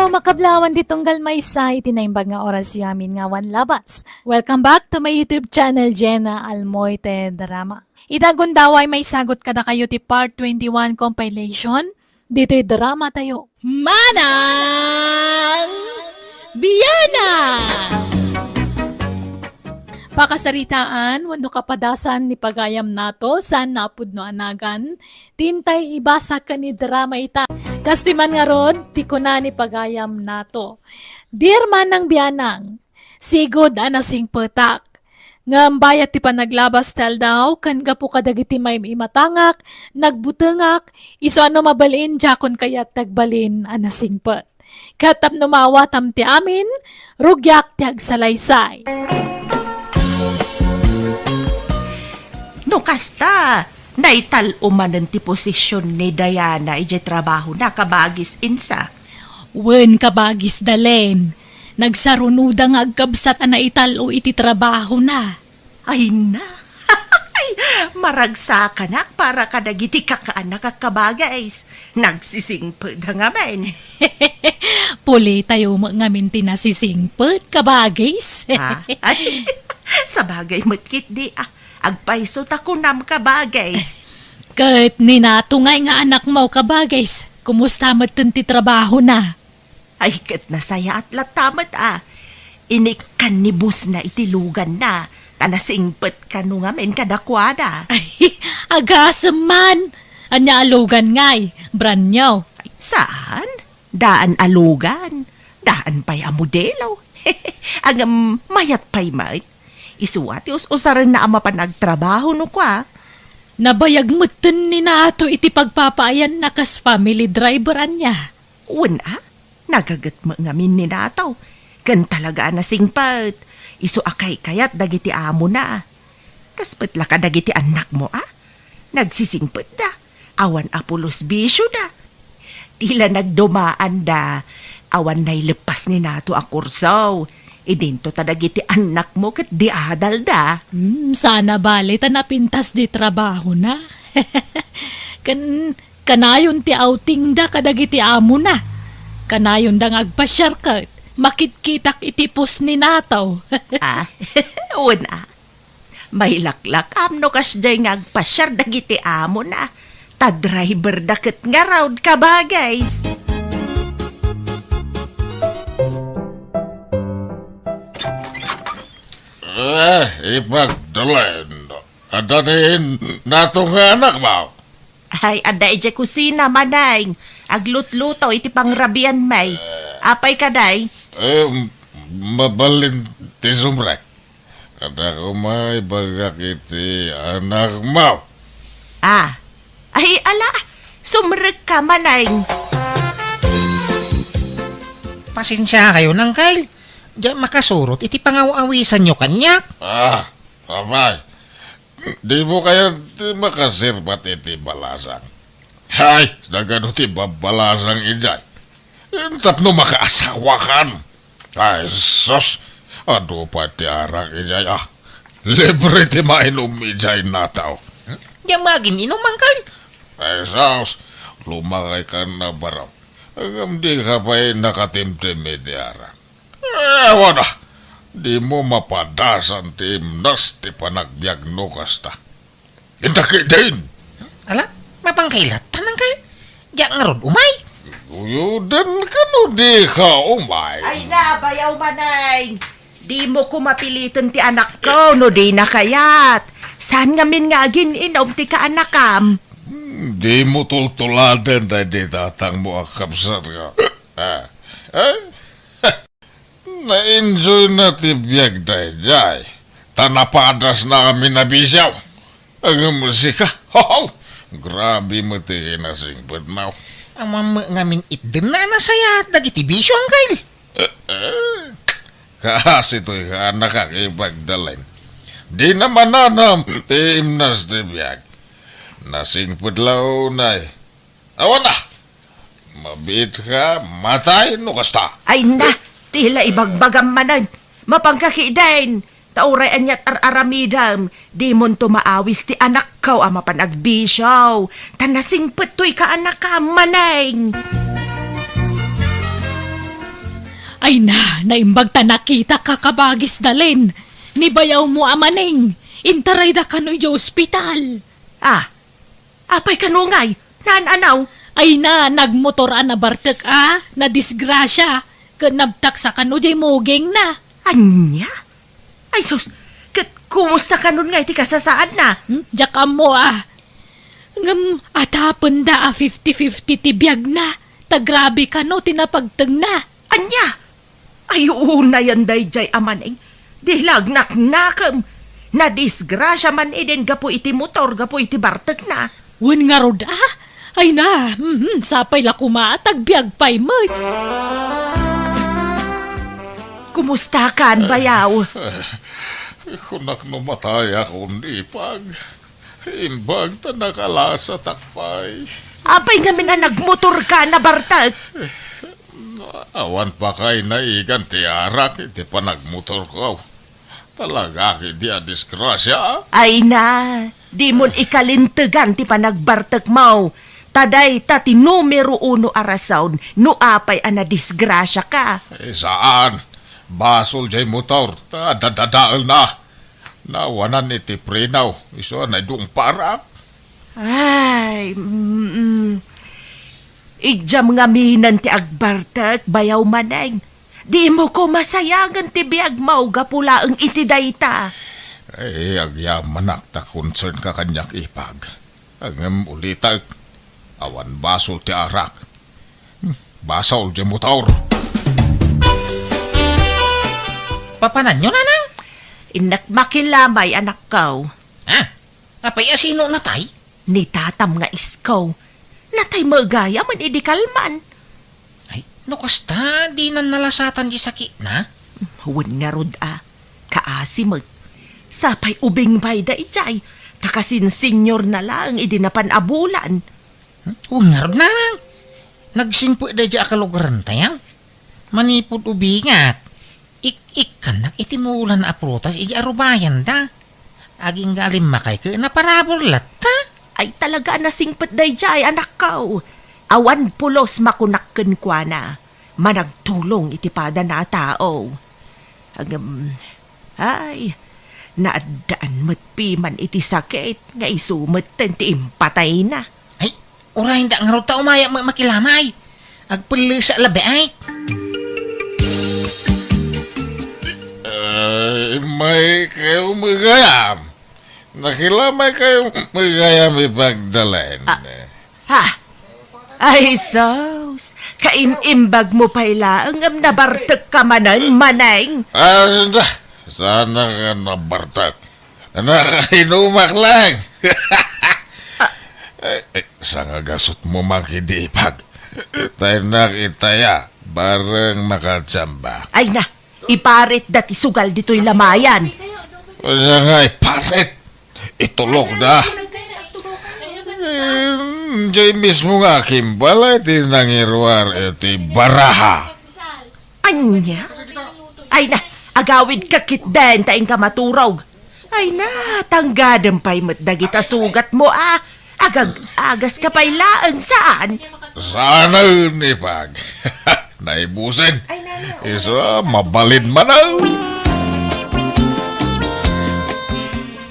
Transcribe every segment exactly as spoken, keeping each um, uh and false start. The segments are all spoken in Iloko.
Makablawan ti tunggal maysa iti naimbag nga oras yamin nga awan labas. Welcome back to my YouTube channel, Jenna Almoite Drama. Ita gundaway, maisagut kadakayo ti part twenty-one compilation ditoy drama tayo. Manang Biana! Pakasaritaan wenno kapadasan ni pagayam nato, saan nga pudno a nagan, ti intay ibasa ken idrama ita. Kas ti man ngarud, ti kuna ni pagayam nato. Dear Manang Bianang, sigud a nasingpetak. Ngem bayat ti panaglabas ti aldaw, ken gapu kadagiti maimatangak, nagbutengak, isu a no mabalin, diakon kayat ti agbalin a nasingpet. Ket tapno maawatam ti amin, rugiak ti agsalaysay. No kasta, naital-o manen ti posisyon ni Diana idiay trabahona, kabagis Insa. Wen, kabagis Dalen. Nagsarunoda nga agkabsat a naital-o iti trabahona. Ay na. Maragsakanak para kadagiti kakaanakak, kabagis. Nagsisingpetda ngamin. Pulitayo met ngamin ti nasisingpet, kabagis. Ha? Ay, sabagay met ketdi, ah. Agpayso ta kunam, kabagis. Ket ni Nato ngay nga anakmo, kabagis. Kumusta metten ti trabahona? Ay, ket nasayaat latta met, ah. Inikkan ni bossna iti luganna, ta nasingpet kano ngamin kadakuada. Ay, agasem man. Ania a lugan ngay? Brand new? Saan? Daan a lugan. Daan pay a modelo. Ngem mayat pay met. Isu a ti us-usarenna a mapan agtrabaho no kua. Nabayag metten ni Nato iti pagpapaayanna kas family driver, ania? Wen a, nagaget met ngamin ni Nato. Ken talaga a nasingpet, isu a kaykayat dagiti amona. Kas met la kadagiti annakmo a, nagsisingpetda, awan a pulos bisioda. Ti la nagdumaanda, awan naileppas ni Nato a kurso. Idinto ta dagiti annakmo ket di adalda. Hmm, saan a bale ta napintas di trabahona. Ken kanayon ti outingda kadagiti amona. Kanayonda nga agpasiar ket makitkitak iti post ni Nato. Ah, wen a. Mailaklakam no kasdiay nga agpasiar dagiti amona. Ta driverda ket ngarud, kabagis. Eh, ipagdalen. Adda ni Nato nga anakmo? Ay, adda idiay kusina, Maneng. Aglutluto iti pangrabianmi. Apay kadi? Eh, mabalin ti sumrek. Adda koma ibagak iti anakmo. Ah. Ay, ala, sumrekka, Maneng. Pasensiakayon, Angkel. Diak makasurot iti pangaw-awisanyo kaniak. Ah, apay. Dimo kayat ti makaserbat iti balasang? Hay, nagano ti babbalasang idiay? Tapno makaasawakan. Ay, sus! Adu pay ti arak idiay, ah. Libre ti mainum idiay, Nato. Diak maagin-inum, Angkel. Ay, sus! Lumakaykan a barok. Ngem dika pay nakatimtim iti arak. Eh, awan a. Dimo mapadasan ti imnas ti panagbiag no kasta. Inta ketdin. Ala, mapangkailattan, Angkel. Diak ngarud umay. Guyodenka no dika umay. Ay na, bayaw, Maneng. Dimo koma piliten ti anakko no dina kayat. Saan ngamin nga agin-inum ti kaanakam? Hmm, dimo tultuladen daydi tatangmo a kabsat nga. Ah, eh? Na-enjoyna ti biag daydiay, ta napadasna amin a bisio. Ngem sika, ho, ho! Grabe met ti kinasingpetmo. Awan met ngamin itdenna a nasayaat dagiti bisio, Angkel. Eh, eh. Kaasi toy kaanakak ipagdalen. Dina mananam ti imnas ti biag. Nasingpet la unay. Awan a! Mabiitka, matay no kasta. Ay na, ti la ibagbagam manen. Mapanka ketdin. Ta uray aniat ar-aramidem, dimonto maawis ti anakko a mapan agbisio. Ta nasingpet toy kaanakam, Maneng. Ay na, naimbag ta nakitak, kabagis Dalen. Ni bayawmo a Maneng, intarayda kano idiay ospital. Ah, apay kano ngay? Naan-anaw? Ay na, nagmotor a nabartek a, nadisgrasya, ket nabtaksa kano diay mugingna. Ania? Ay sus, ket kumusta kanon ngay ti kasasaadna? Hmm? Diak ammo a. Ngem atapenda a fifty fifty ti biagna, ta grabe kano ti napagtengna. Ania? Ay, unayen daydiay a Maneng. Di la agnaknakem. Nadisgrasya man idi gapu iti motor, gapu iti bartekna. Wen ngarud a? Ay na, mhm, sapay la koma, tagbiag pay met. Kumusta kan, bayaw? Eh, kunak no matayakon, ipag. Imbag ta nakalasatak pay. Apay ngamin a nagmotor ka, nabartek? Awan pa kay naigan ti arak iti panagmotorko. Talaga, idi a disgrasya? Ay na, dimon ikalintegan ti panagbartekmo. Ta dayta ti numero uno a rason no apay a nadisgrasyaka. Eh, saan? Basol jay motor, ta dadadaelna. Nawanan iti preno, isu a naidungparak. Ay, mm, idiam ngaminen ti agbartek, bayaw Maneng. Dimo koma sayangen ti biagmo gapu laeng iti dayta. Ay, agyamanak ta concern ka kaniak, ipag. Ngem ulitek, awan basol ti arak. Hmm, basol jay motor. Papananyo, nanang? Innak makilamay, anakko. Ah, apay a sino natay? Ni tatam nga isko. Natay met gayam idi kalman. Ay, no kasta, dinan nalasatan ti sakitna? Wen ngarud a, kaasi met. Sapay ubing pay daydiay, ta kasin senior na laeng idi napan a bulan. Hmm? Wen ngarud, nanang. Nagsingpet daydiay a kalugarantayo. Manipud ubingak, ik-ikkannak iti mulan a prutas idi arubayanda. Agingga a limmakay ket naparabur latta. Ay, talaga a nasingpet daydiay, anakko. Awan pulos makunak kenkuana. Managtulong iti padana a tao. Ngem, ay, naaddaan met piman iti sakit nga isu metten ti impatayna. Ay, urayendak ngarud ta umayak met makilamay. Agpellesa labiay. Ay, may kayo magayam. Nakilamay kayo magayam, ipag Dalen. Ah, ha? Ay, sus! Kaim-imbag mo pay laeng ngem nabartek ka manen, Maneng. Ah, da, sana nga nabartek. Nakainumak lang. Ah. Eh, eh, sangagasut mo man kidi, ipag. Tayo nakitaya, bareng makachamba. Ay na, iparit da ti sugal ditoy lamayan. Wala nga iparit. Itulok da. Eh, jay mismo nga kimbal ay ti nangiruar iti baraha. Anya? Ay na, agawid ka ketdin ta inka maturog. Ay na, tanggadem pay met dagita sugat mo a. Agag-agas ka pay laeng, saan? Saan, ipag? Naibusen. Isu a, mabalin man a.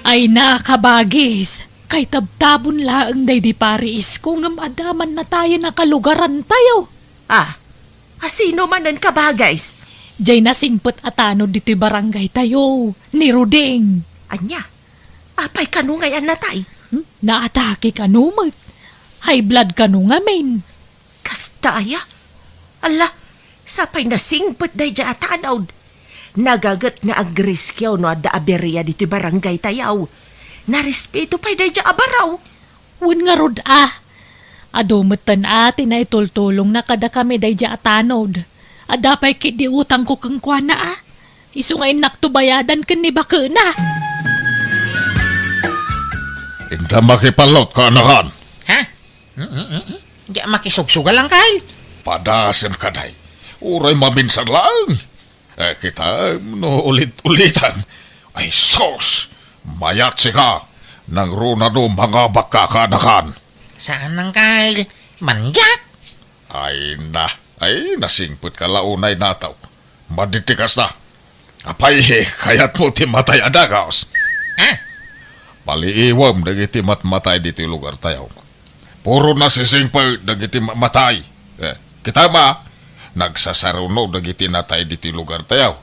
Ay na, kabagis. Kay tabtabon laeng daydi pari isko ngem adda man natayen a kalugarantayo. Ah, asino manen, kabagis? Jay nasingpet a tanod ditoy barangay tayo, ni Ruding. Anya? Apay kano ngay a natay? Hmm? Naatake kano met? High blood kano ngamin? Kasta aya? Ala, sapay nasingpet daydiay a tanod. Nagaget nga agriskio no adda aberia ditoy barangay tayo. Narespeto pay daydiay a baro. Wen ngarud a. Adu metten a ti naitultulongna kadakami daydiay a tanod. Adda pay ketdi utangko kenkuana a. Isu nga innakto bayadan ken ni bakena. Inta makipallot, kaanakan. Ha? Mm, mm, mm, mm. Diak makisugsugal, Angkel. Padasem, kaday. Uray maminsan laeng. Eh, kitaem no ulit-ulitem. Ay, sus! Mayat sika! Nangruna no mangabakka, kaanakan. Saan, Angkel? Mandiak! Ay na, ay, nasingpet ka la unay, nataw. Madi ti kasta. Apay, kayatmo ti matay a dagus? Ah? Paliiwem dagiti matmatay ditoy lugartayo. Puro nasisingpet dagiti ma-, matay. Eh, kita ma, nagsasaruno dagiti natay ditoy lugartayo.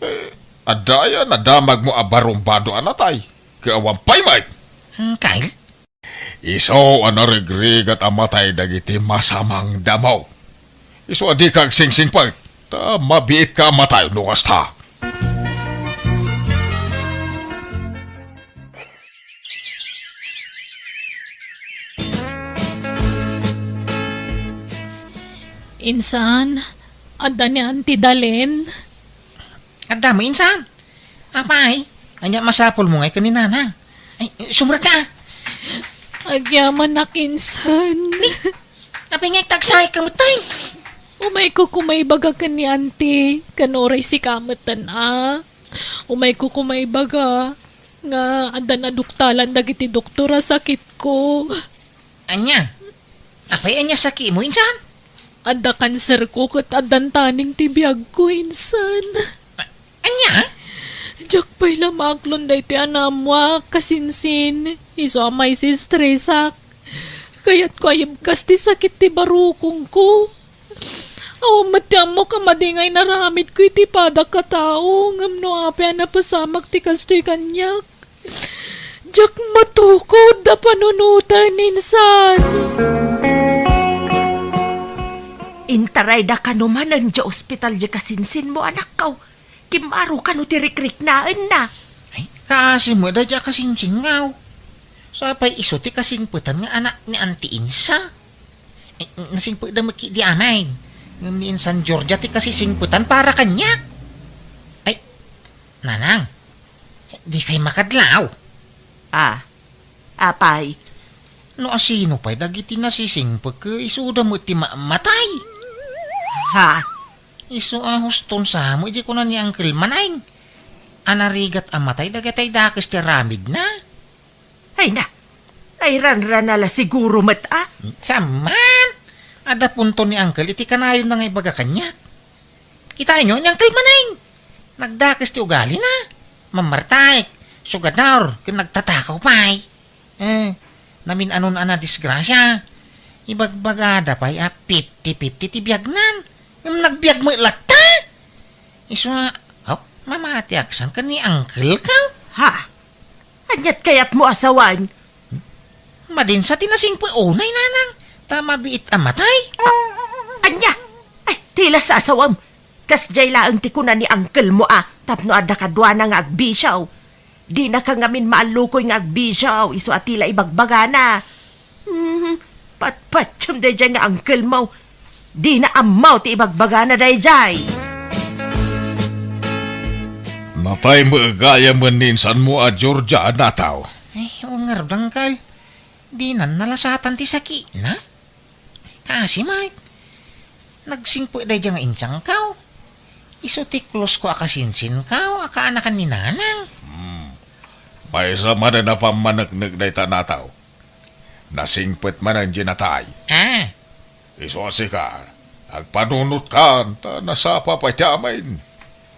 Eh, adda aya nadamagmo a barumbado a natay? Ket awan pay met. Hmm, Kyle? Isu a narigrigat a matay dagiti masamang damo. Isu a dika agsingsingpet, ta mabiitka a matay no kasta. Insan, adda ni Auntie Dalen? Adda mo, insan? Apay, ania masapulmo ngay ken ni Nanang? Ay, sumrek ka. Agyamanak, insan. Apay nga agtagsayka met, tay? Umayko koma ibaga ken ni Auntie, ken uray sika metten a. Umayko koma ibaga nga addan aduktalan dagiti doktor a sakitko. Ania? Apay, ania sakitmo, insan? Adda kanserko ket addan taning ti biagko, insan. A-, ania? Diak pay la maaklon daytoy a naammoak, kasinsin. Isu a maisistresak. Kayatko a ibkas ti sakit ti barukongko. Awan met ti ammok a madi nga inaramidko iti padak a tao, ngem no apay a napasamak ti kastoy kaniak? Diak matukod a panunoten, insan. Intarayda kano manen idiay ospital diay kasinsinmo, anakko. Kimmaro kano ti rikriknaenna. Ay, kaasi met daydiay a kasinsinko. Sapay isu ti kasingpetan nga anak ni Auntie Insa. Ay, nasingpetda met ketdi amin. Ngem ni Insan Georgia ti kasisingpetan para kaniak. Ay, Nanang, dikay makadlaw? Ah, apay? No asino pay dagiti nasisingpet, ket isuda met ti ma-, matay. Ha? Isu a huston sa mo, idi kuna ni Uncle Maneng a narigat a matay dagiti dakes ti aramidna. Ay na, nairanrana la siguro met a. Saan man? Adda punto ni Uncle iti kanayonna nga ibaga kaniak. Kitaenyo ni Uncle Maneng. Nagdakes ti ugalina. Mammartaek, sugador, ken nagtatakaw pay. Eh, namin-anon a nadisgrasia. Ibagbagada pay a fifty fifty ti biagnan. Ngem nagbiag met latta. Isu a, oh, mamatiak san ken ni Uncle ka? Ha? Aniat kayatmo a sawen? Madinsa ti nasingpet unay, Nanang, ta mabiit a matay. A-, ania? Ay, ti la sasawem. Kasdiay laeng ti kuna ni uncle mo a tapno adda kaduana nga agbisio. Dinaka ngamin maallukoy nga agbisio, isu a ti la ibagbagana. Hmm, patpatiem daydiay nga uncle mo. Dina ammo ti ibagbagana daydiay. Natay met gayam ni insan mo a Georgia a nataw. Ay, o ngarud, Uncle. Dinan nalasatan ti sakitna? Kaasi met. Nagsingpet daydiay nga insangko. Isu ti close ko a kasinsinko a kaanakan ni Nanang. Hmm. Maysa manen a pammaneknek dayta nataw. Nasingpet manen diay natay. Ah. Isu a sika, agpanunotkan, ta nasapa pay ti amin.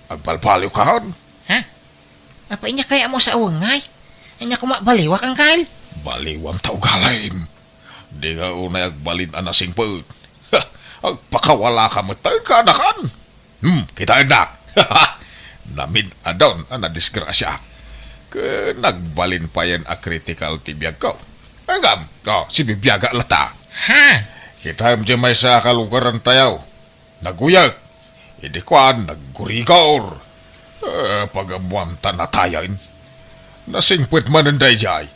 Agbalbaliwkan. Ha? Apay, ania kayatmo a sawen ngay? Ania koma a baliwak, Uncle? Baliwam ta ugalim. Dika unay agbalin a nasingpet. Ha! Agpakawalaka met ta kaanakan. Hmm, kitaennak. Namin-adon a nadisgrasiaak. Ket nagbalin payen a critical ti biagko. Ngem, oh, sibibiagak latta. Ha? Kitaem diay maysa a kalugarantayo. Naguyek. Idi kuan, naggurigor. Eh, pagammuam ta natayen. Nasingpet manen daydiay.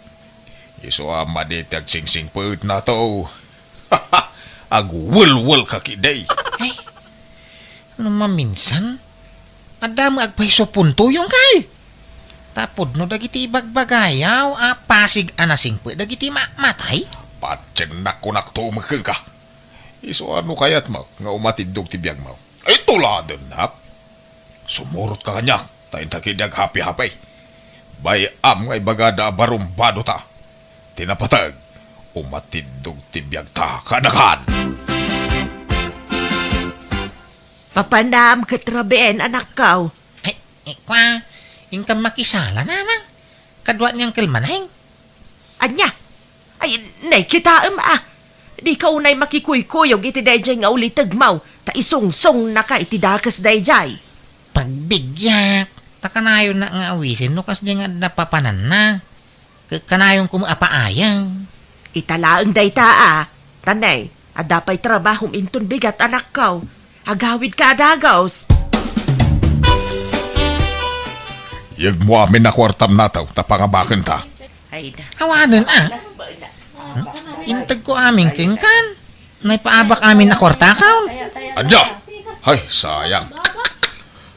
Isu a madi ti agsingsingpetna to. Agwelwelka ketdi. Ay, no maminsan, adda met agpayso puntoyo, Uncle. Ta pudno dagiti ibagbagayo a pasig a nasingpet dagiti ma-, matay. Patiennak, kunak to met kenka. Isu a no kayatmo nga umatiddog ti biagmo. Ay, tuladennak. Sumurotka kaniak, ta inta ketdi aghapihapi. Bay-am nga ibagada a barumbadota. Ti napateg, umatiddog ti biagta kaanakan. Papanam ket rabien, anakko. Ay, eh, kwa, inkam makisala, nanang. Kadua ni Uncle Maneng. Ania? Ay, nay, kitaem, a. Dika unay makikuykuyog iti daydiay nga ulitegmo, ta isungsungnaka iti dakes daydiay. Pagbiggak, ta kanayonna nga awisen no kasdiay nga adda papananna. Ka-, kanayonko met a paayeng. Ita laeng dayta, a. Ta nay, adda pay trabahom inton bigat, anakko. Agawidka a dagus. Yegmo amin a kuartam, nataw, ta pangabakenta. Ay na. Awanen, a. Alas ba na? Integko amin kenkan. Naipaabak amin a kuartakaw. Ania? Ay, sayang.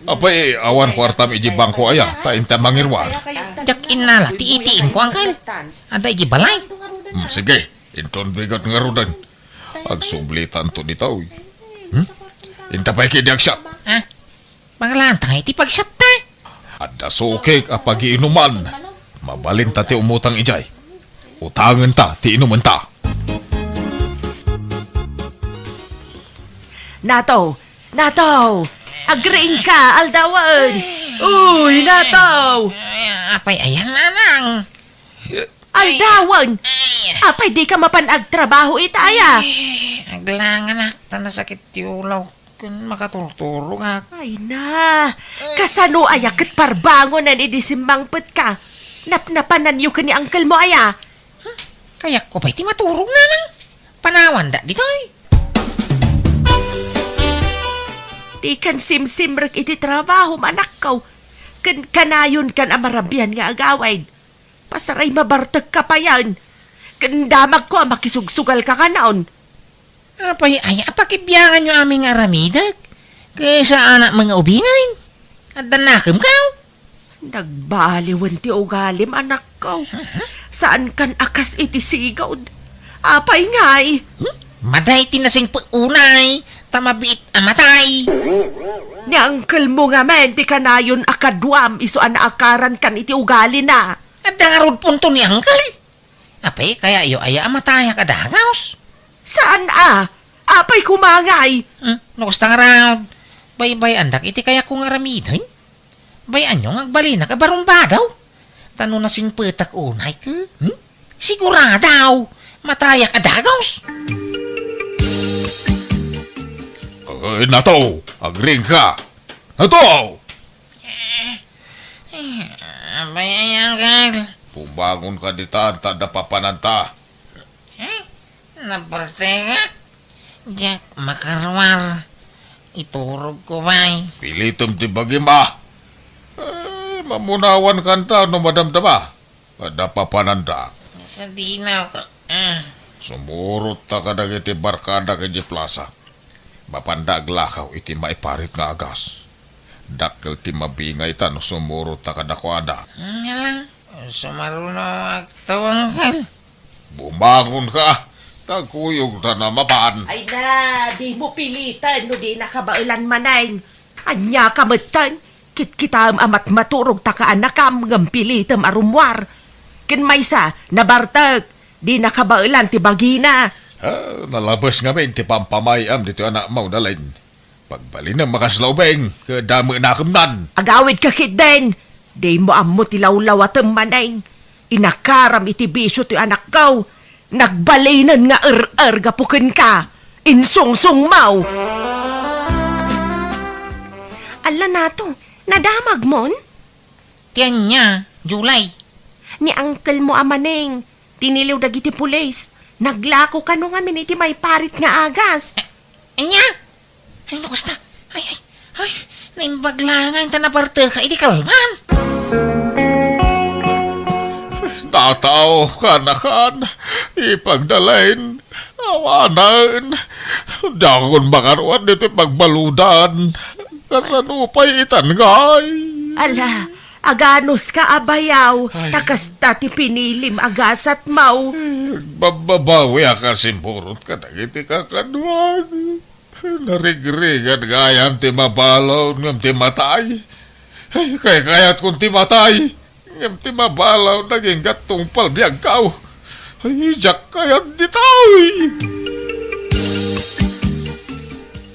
Apay, awan kuartam iti bangko aya, ta inta mangiruar. Diak innala ti ATM ko, uncle. Adda iti balay. Hmm, sige, inton bigat ngaruden. Agsublitanto ditoy. Hmm? Inta pay kidi agsiat. Ah, pangalaanta nga iti pagsiatta. Adda sukik a pagiinuman. Mabalinta ti umutang idiay. Utangenta ti inumenta. Nato! Nato! Agriingka, aldawen! Uy, Nato! Ay, apay ayan, nanang? Aldawen! Ay. Apay dika mapan agtrabaho ita aya? Ay, aglanganak, ta nasakit ti ulaw. Ken makaturturogak. Ay na, kasano aya ket parbangonen idi simmangpetka? Napnapananyo ken ni uncle mo aya? Hmm, kayatko pay ti maturog, nanang. Panawanda ditoy. Dikan simsimrek iti trabahom, anakko. Ken kanayonkan a marabian nga agawid. Pasaray mabartekka payen. Ken damagko a makisugsugalka kanon. Apay aya a pakibianganyo amin nga aramidek? Ket saanak met nga ubingen? Adda nakemkaw? Nagbaliwen ti ugalim, anakko. Saankan a kas iti sigud. Apay ngay? Hmm? Maday ti nasingpet unay, ta mabiit a matay. Ni uncle mo ngamin ti kanayon a kaduam isu a naakarankan iti ugalina. Adda ngarud punto ni uncle? Apay, kayatyo aya a matayak a dagus? Saan a? Apay koma ngay? Hmm, no kasta ngarud, baybay-andak iti kayatko nga aramiden. Bay-anyo nga agbalinak a barumbadaw. Ta no nasingpetak unay ket, hmm? Sigurado! Matayak a dagus! Ay, Nato! Agriingka! Nato! Eh, eh, apay aya, uncle? Bumangonka ditan ta adda papananta. Eh? Nabartekak? Diak makaruar. Iturogko pay. Pilitem ti bagim a. Eh, mamunawankanta no madamdama. Adda papananda. Sadino ka, ah. Sumurotta kadagiti barkadak idiay plasa. Mapanda aglakaw iti maiparit nga agas. Dakkel ti mabingayta no sumurotta kadakuada. Ngala, sumaruno agtawangkal. Bumangonka, ta kuyogta a mapan. Ay na, dimo piliten no di nakabaelan manen. Ania ka metten? Kitkitaem a matmaturog ta kaanakam ngem pilitem a rummuar. Ken maysa, nabartek, di nakabaelan ti bagina. Ah, nalabes ngamin ti pampamay-am ditoy anakmo, Dalin. Pagbalinem a kasla ubing, ket dame nakemnan. Agawidka ketdin! Dimo ammo ti lawlawatem manen. Inakaram iti bisio ti anakko. Nagbalinen nga er-er gapu kenka. Insungsongmo! Alla Nato, nadamagmon? Ti ania, Julie? Ni uncle mo a Maneng, tiniliw dagiti pulis. Naglako kano ngamin iti maiparit nga agas. A-, ania? Ay, no kasta. Ay, ay, ay, naimbag laeng ta nabarteka iti kalman. Tataw, kanakan, ipagdalain, awanen. Diakon makaruar ditoy pagbaludan. Kasano pay itan ngay? Ala, aganuska a bayaw, ay, ta kasta ti pinilim a gasatmo. Agbababawiak a simurot kadagiti kakaduak. Narigrigat gayam ti mabalud ngem ti matay. Ay, kaykayatkon ti matay, ngem ti mabalud agingga tungpal biagko. Ay, diak kayat ditoy.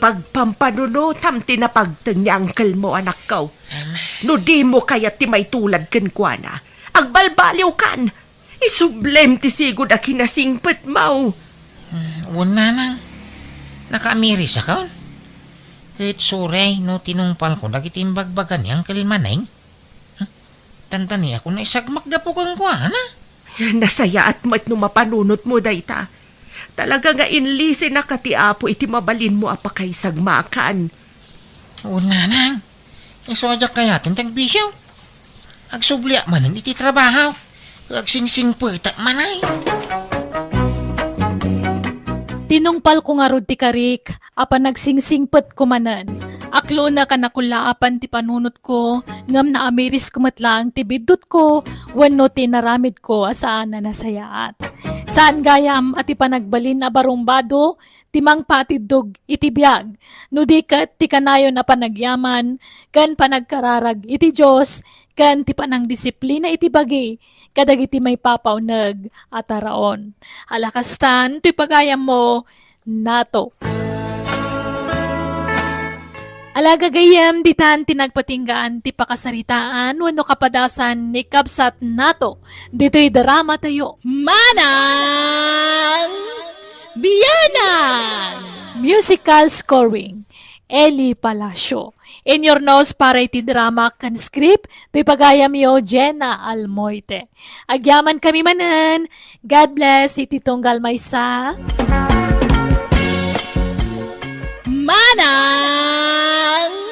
Pagpampanunotam ti napagteng ni uncle mo, anakko. Em. No dimo kayat ti maitulad kenkuana, agbalbaliwkan. Isublem ti sigud a kinasingpetmo. Hmm, wen, nanang. Nakaamirisakon. Ket suray no tinungpalko dagiti imbagbaga ni Uncle Maneng. Hmm? Tantani ako naisagmak gapu kenkuana. Nasayaat met no mapanunotmo dayta. Talaga nga inlisinaka ti Apo iti mabalinmo a pakaisagmakan. Wen, nanang. Isu a diak kayaten ti agbisio. Agsubliak manen iti trabaho. Agsingsingpetak manen. Tinungpalko ngarud ti karik a panagsingsingpetko manen. Aklonek a nakullaapan ti panunotko, ngem naamirisko met laeng ti biddutko wenno ti inaramidko a saan a nasayaat. Saan gayam a ti panagbalin a barumbado ti mangpatiddog iti biag, no di ket ti kanayon a panagyaman ken panagkararag iti Dios ken ti panangdisiplina iti bagi kadagiti maipapauneg a taraon. Ala kastan, toy pagayammo, Nato. Ala gagayyem, ditan ti nagpatinggaan ti pakasaritaan wenno kapadasan ni Kabsat Nato ditoy drama tayo. Manang Bianang! Musical scoring, Eli Palacio. Inyurnos para iti drama ken script, toy pagayamyo, Jenna Almoite. Agyaman kami manen. God bless iti tunggal maysa. Manang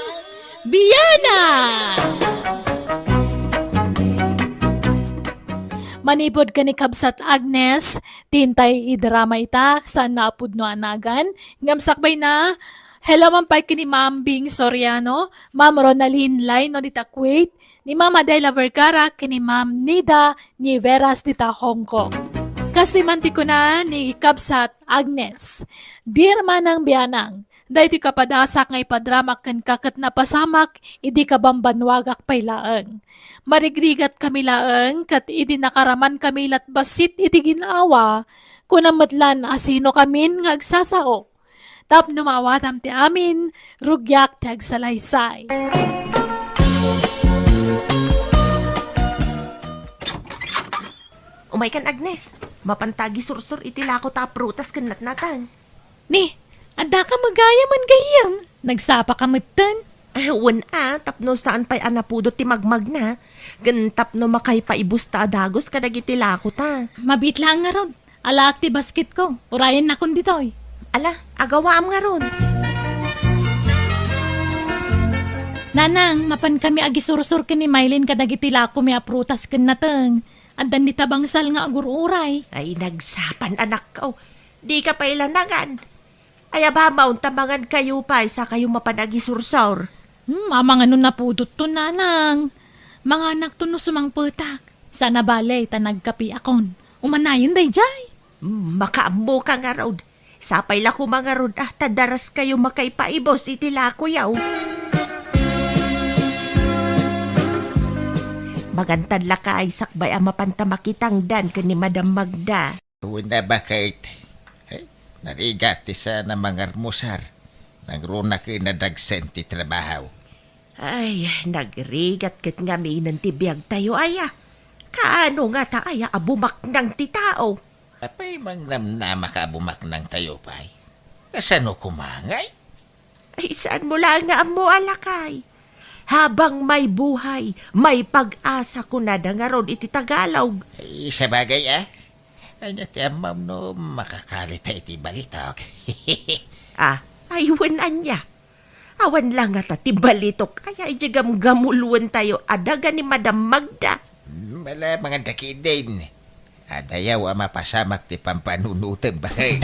Bianang! Manipud ken ni Kabsat Agnes, ti intay idrama ita, saan a pudno a nagan, ngem sakbayna, hello man pay ken ni Ma'am Bing Soriano, Ma'am Ronalyn Laino dita Kuwait, ni Ma'am Adela Vergara ken ni Ma'am Nida Niveras dita Hong Kong. Kastoy man ti kuna ni Kabsat Agnes, Dear Manang Bianang, daytoy kapadasak nga ipadramak kenka ket napasamak idi kabambannuagak pay laeng. Marigrigat kami laeng ket idi nakaraman kami lat bassit iti gin-awa, kunam met lan a sino kamin nga agsasao. Tapno maawatam ti amin, rugiak ti agsalaysay. Umaykan, Agnes. Mapanta agisursor iti lako ta a prutas ken natnateng. Ni, addaka met gayam? Nagsapaka metten? Ah, wen a, tapno saan pay a napudot ti magmagna, ken tapno makaipaibus ta a dagus kadagiti lako ta. Mabiit laeng ngarud. Alaak ti basketko. Urayennakon ditoy. Ala, agawaam ngarud. Nanang, mapankami agisursor ken ni Mylene kadagiti lakomi a prutas ken nateng. Addan dita bangsal nga agur-uray. Ay, nagsapan, anakko. Dika pay la nangan. Ay, abamon ta mangankayo pay, sakayo mapan agisursor. Hmm, amangan no napudotton, nanang. Manganakton no sumangpetak. Saan a bale, ta nagkapiakon. Umanayon daydiay. Hmm, makaammoka ngarud. Sapay la koma ngarud a ta daraskayo makaipaibus iti lakoyo. Mangantad lakay sakbay a mapanta makitangdan ken ni Madam Magda. Wen a baket. Ay, narigat ti saan a mangarmusar. Nangruna ken nadagsen ti trabaho. Ay, nagrigat ket ngaminen ti biagtayo, aya. Kaano ngata, aya, a bumaknang ti tao? Apay, mangnamnamaka a bumaknangtayo pay? Kasano koma ngay? Ay, saanmo laeng nga ammo a lakay? Habang may buhay, may pag-asa, kunada ngarud iti Tagalog. Ay, sabagay, a. Ania ti ammom no makakalita iti balitok? Ah, ay, wen ania. Awan la ngata ti balitok. Ay, ay, di gamgamulwentayo a daga ni Madam Magda. Hmm, ala, manganda ketdin. Adayaw a mapasamak ti pampanunotem, baket.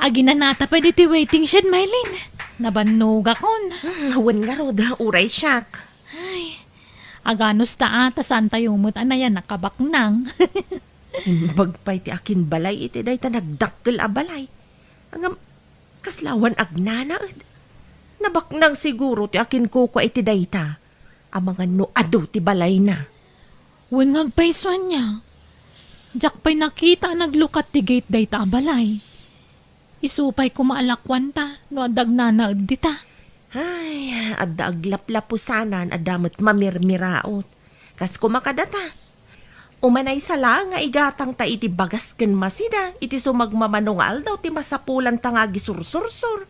Aginanata pay ditoy waiting shed, Mylene. Nabannogakon. Hmm, wen ngarud, uray siak. Ay, aganus ta a, ta saantayo met a nayanak a baknang. Imbag pay ti akinbalay iti dayta nagdakkel a balay. Ngem, kasla awan agnanaed. Nabaknang siguro ti akinkukua iti dayta. Amangan no adu ti balayna. Wen nga agpayso ania. Diak pay nakita a naglukat ti gate dayta a balay. Isu pay koma a lakuanta no adda agnanaed dita. Ay, adda aglaplapusanan, adda met mamirmiraot. Kas koma kadata. Umanay sa laeng nga igatangta iti bagas ken masida iti sumagmamano nga aldaw ti masapulanta nga agisursursor.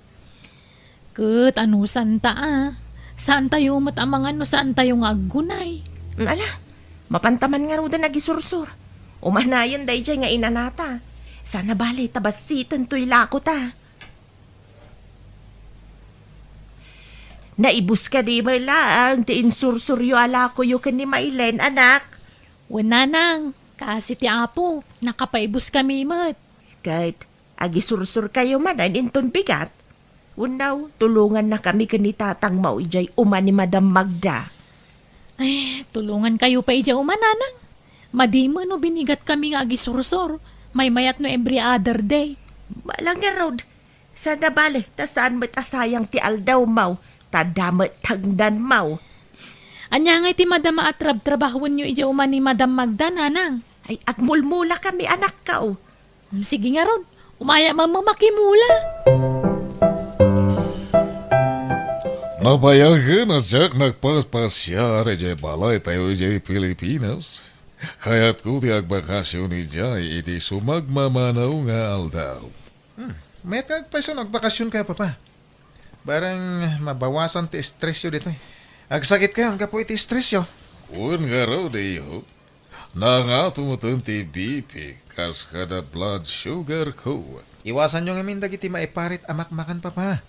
Ket anusanta a. Saantayo met a mangan no saantayo nga aggunay. Ala, mapanta man ngaruden agisursor. Umanayen daydiay nga inanata. Sana bale ta bassiten toy lakota. Naibus kadi met laeng ti insursuryo a lakoyo ken ni Mailen, anak? Wen, nanang, kaasi ti Apo, nakapaibus kami met. Ket agisursurkayo manen inton bigat? Wenno, tulongannakami ken ni tatang mao idiay uma ni Madam Magda. Ay, tulongankayo pay idiay uma, nanang. Madi met no binigat kami nga agisursor, maymayat no every other day. Bala ngarud, sana bale, ta saan met a sayang ti aldawmo, ta adda met tangdanmo. Ania ngay ti madama a trabtrabahuenyo idiay uma ni Madam Magda, nanang? Ay, agmulmula kami, anakko. Hmm, sige ngarud, umaya man makimula. Napayagen a diak nagpaspasiar idiay balaytayo idiay Pilipinas. Kayatko ti agbakasyon idiay iti sumagmamano nga aldaw. Hmm, mayat nga agpayso no agbakasyonkayo, Papa. Bareng mabawasan ti estresyo ditoy. Agsakitkayon gapu iti estresyo. Wen ngarud, iho. Nangato metten ti B P kas kada blood sugar ko. Iwasanyo ngamin dagiti maiparit a makmakan, Papa.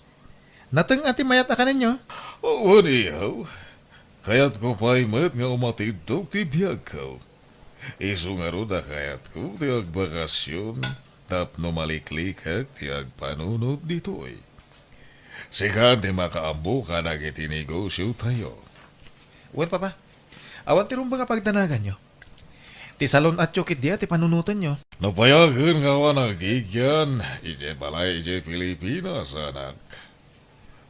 Nateng a ti mayat a kanenyo. Wen, iho. Kayatko pay met nga umatiddog ti biagko. Isu ngarud a kayatko ti agbakasyon tapno maliklikek ti agpanunot ditoy. Sika ti makaammo kadagiti negosyotayo. Wen, Papa. Awan ti rumbeng a pagdanaganyo. Ti salon-atyo ketdi a ti panunotenyo. Napayagen nga awan agigian idiay balay idiay Pilipinas, anak.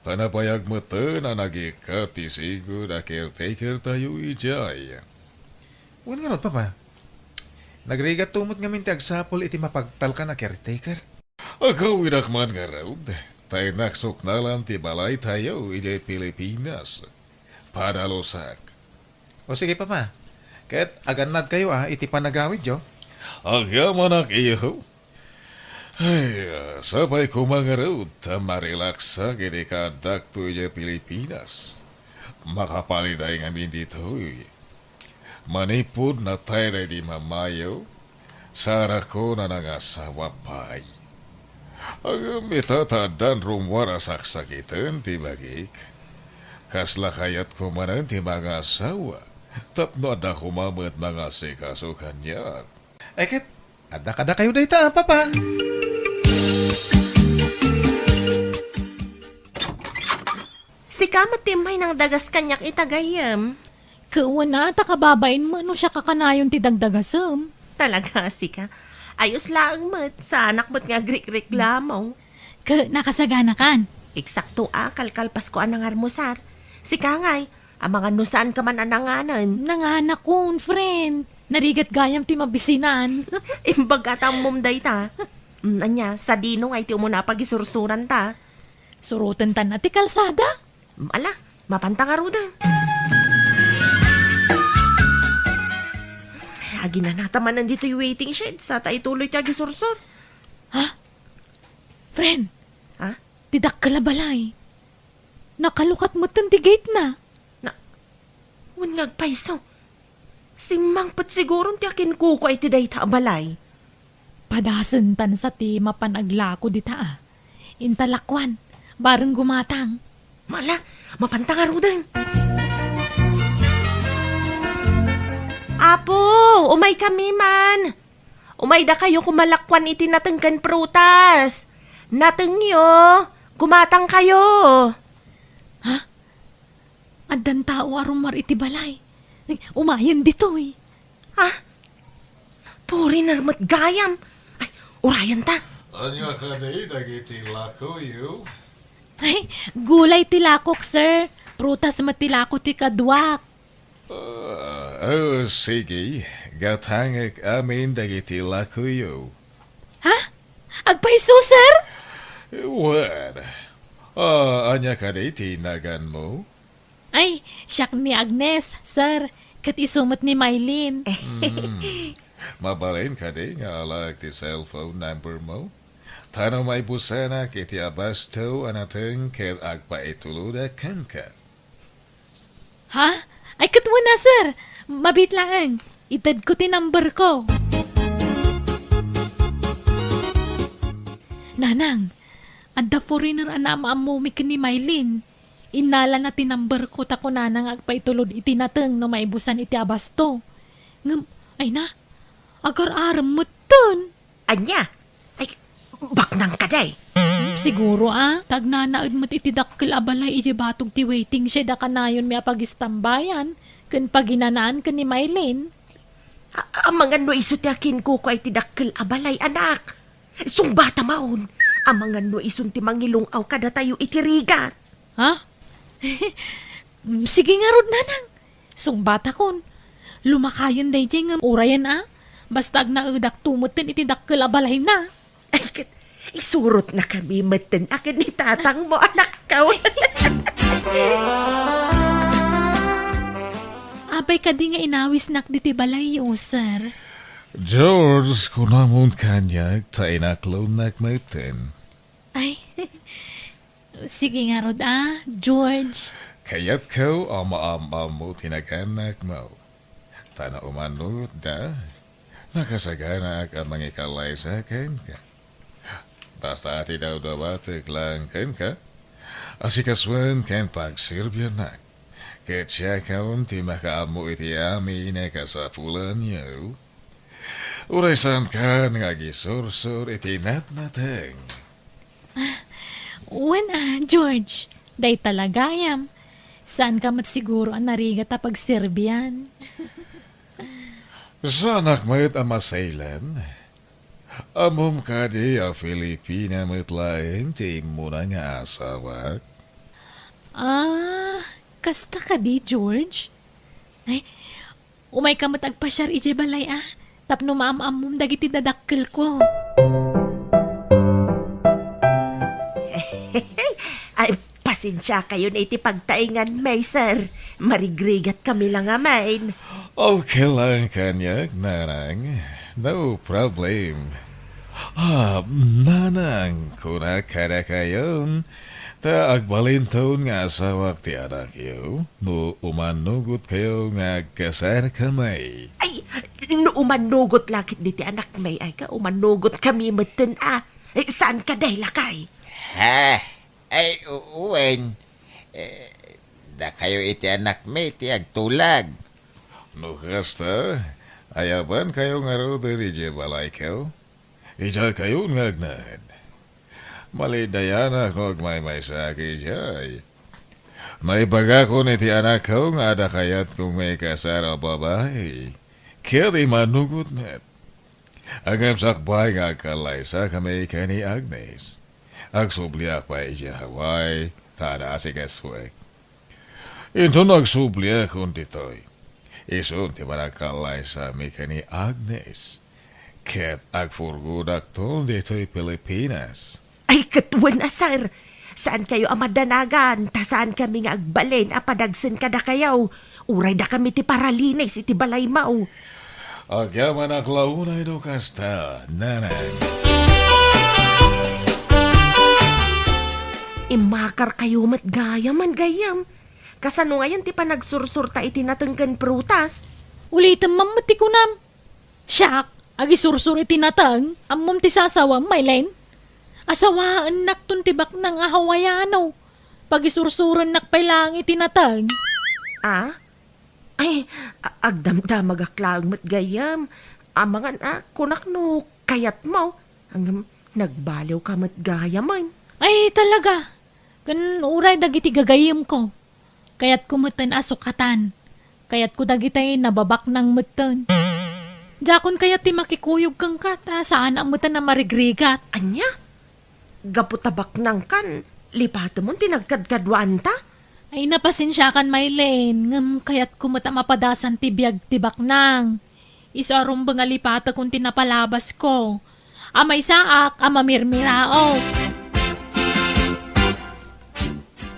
Ta nabayag metten a nagikkat ti sigud a caretakertayo idiay. Wen ngarud, Papa. Nagrigatto met ngamin ti agsapul iti mapagtalkan a caretaker. Agawidak man ngarud, ta innak suknalan ti balaytayo idiay Pilipinas. Padalusak. O sige, Papa. Ket agannadkayo a iti panagawidyo. Agyamanak, iho. Ay, sapay koma ngarud ta marilaksak iti kaaddakto idiay Pilipinas. Makapaliday ngamin ditoy. Manipud natay daydi mamayo, saanak a nangasawa pay. Ngem ita ta addan rummuar a saksakiten ti bagik. Kasla kayatko manen ti mangasawa, tapno adda koma met mangasikaso kaniak. Ay ket, adda kadakayo dayta, Papa. Sika met ti immay nangdagas kaniak ita, gayyem. Ket wen a, ta kababain met no siak a kanayon ti dagdagasem. Talaga, sika. Ayos laeng met, saanak met nga agrikreklamo. Ket nakasaganakan. Eksakto a, kalkalpasko a nangarmusar. Sika ngay, amangan no saanka man a nanganen. Nanganakon, friend. Narigat gayam ti mabisinan. Imbag a ta ammom dayta. Mm, ania, sadino ngay ti umuna a pagisursuranta? Surotenta ti kalsada. Ala, mapanta ngaruden. Aginanata manen ditoy waiting shed, sa ta ituloy ti agisursor. Ha? Friend, Ha? ti dakkel a balay. Nakalukat metten ti gate na. Na, wen nga agpayso. Simmangpet siguron ti akinkukua iti dayta a balay. Padasentan sa ti mapan aglako dita a. Inta lakuan, bareng gumatang. Mala, mapanta ngaruden. Apo, umaykami man. Umaydakayo koma lakuan iti nateng ken prutas. Natengyo, gumatangkayo. Ha? Addan tao a rummuar iti balay. Umayen ditoy. Ha? Puriner met gayam. Ay, urayenta. Ania kadi dagiti lakoyo? Ay, gulay ti lakok, sir. Prutas met ti lako ti kaduak. Ah, oh, sige. Gatangek amin dagiti lakoyo. Ha? Agpayso, sir? Wen, ah, ania kadi ti naganmo? Ay, siak ni Agnes, sir. Ket isu met ni Mylene. Hmm. Mabalin kadi nga alaek ti cellphone number mo? Ta no maibusanak iti abasto a nateng ket agpaitulodak kenka. Ha? Ay, ket wen a, sir. Mabiit laeng. Itedko ti number ko. Nanang, adda foreigner a naam-ammomi ken ni Mylene. Innalana ti number ko ta kunana nga agpaitulod iti nateng no maibusan iti abasto. Ngem, ay na, agar-arem metten. Ania? Ay, baknang kadi? Hmm, siguro, a. Ta agnanaed met iti dakkel a balay idiay batog ti waiting shed a kanayonmi a pagistambayan ken paginanaan ken ni Mylene. A-, amangan no isu ti akinkukuay ti dakkel a balay, anak. Sungbata maon. Amangan no isun ti mangilung-aw kadatayo iti rigat. Ha? Mm, sige ngarud, nanang. Sungbatakon. Lumakayen daydiay ngem urayen a. Basta agnaedakto metten iti dakkel a balayna. Ay, ket, isurotnakami metten a ken ni tatangmo, anakko. Apay kadi nga inawisnak ditoy balayyo, sir? George, kunamon kaniak ta inaklonnak metten. Ay, sige ngarud a, George. Kayatko a maam-ammo ti naganakmo. Ta no umannutda, nakasaganaak a mangikallaysa kenka. Basta ti dawdawatek laeng kenka, asikasuen ken pagserbiannak. Ket siakon ti makaammo iti amin a kasapulanyo. Uray saankan nga agisursur iti natnateng. Wen a, George, dayta la gayam. Saanka met siguro a narigat a pagserbian. Saanak met a masaylen. Ammom kadi a Filipina met laeng ti immuna nga asawak? Ah, kasta kadi, George? Ay, umayka met agpasiar idiay balay a, tapno maam-ammom dagiti dadakkelko. Ay, pasensiakayon iti pagtainganmi, sir. Marigrigatkami la ngamin. Okay lang kaniak, nanang. No problem. Ah, nanang, kunak kadakayon, ta agbalinton nga asawak ti anakyo, no umannugotkayo nga agkasarkami. Ay, no umannugot la ketdi ti anakmi, ay ka, umannugotkami metten a. Ay, saan ka, day, lakay? Ha? Ay, u-, wen. Eh, dakayo iti anakmi ti agtulag. No kasta, ayabankayo ngaruden idiay balayko. Idiaykayon nga agnaed. Malidayanak no agmaymaysaak idiay. Naibagakon iti anakko nga adda kayatko nga ikasar a babai. Ket imanugot met. Ngem sakbay nga agkallaysakami ken ni Agnes, agsubliak pay idiay Hawaii, ta adda asikasuek. Inton agsubliakon ditoy, isun ti panagkallaysami ken ni Agnes, ket agpurgodakton ditoy Pilipinas. Ay, ket wen a, sir, saankayo a madanagan, ta saankami nga agbalin a padagsen kadakayo. Uray dakami ti paralinis iti balaymo. Agyamanak la unay no kasta, nanang. Immakarkayo met gayam, gayyem. Kasano ngayen ti panagsursurta iti nateng ken prutas? Ulitem man met ti kunam. Siak, agisursur iti nateng, ammom ti sasawam, Mylene? Asawaennakton ti baknang a Hawaiano. Pagisursurennak pay laeng iti nateng. Ah? Ay, a-, agdamdamagak laeng met gayam. Amangan a, kunak no kayatmo. Ngem nagbaliwka met gayam. Ay, talaga. Ken uray dagiti gagayyemko. Kayatko metten a sukatan. Kayatko dagiti nababaknang metten. Diakon kayat ti makikuyog kenka ta saanak metten a marigrigat. Ania? Gapu ta baknangkan, lipatemon ti nagkadkaduanta? Ay, napasensiakan, Mylene, ngem kayatko met a mapadasan ti biag ti baknang. Isu a rumbeng a lipatekon ti napalabasko. A maysaak a mamirmiraok.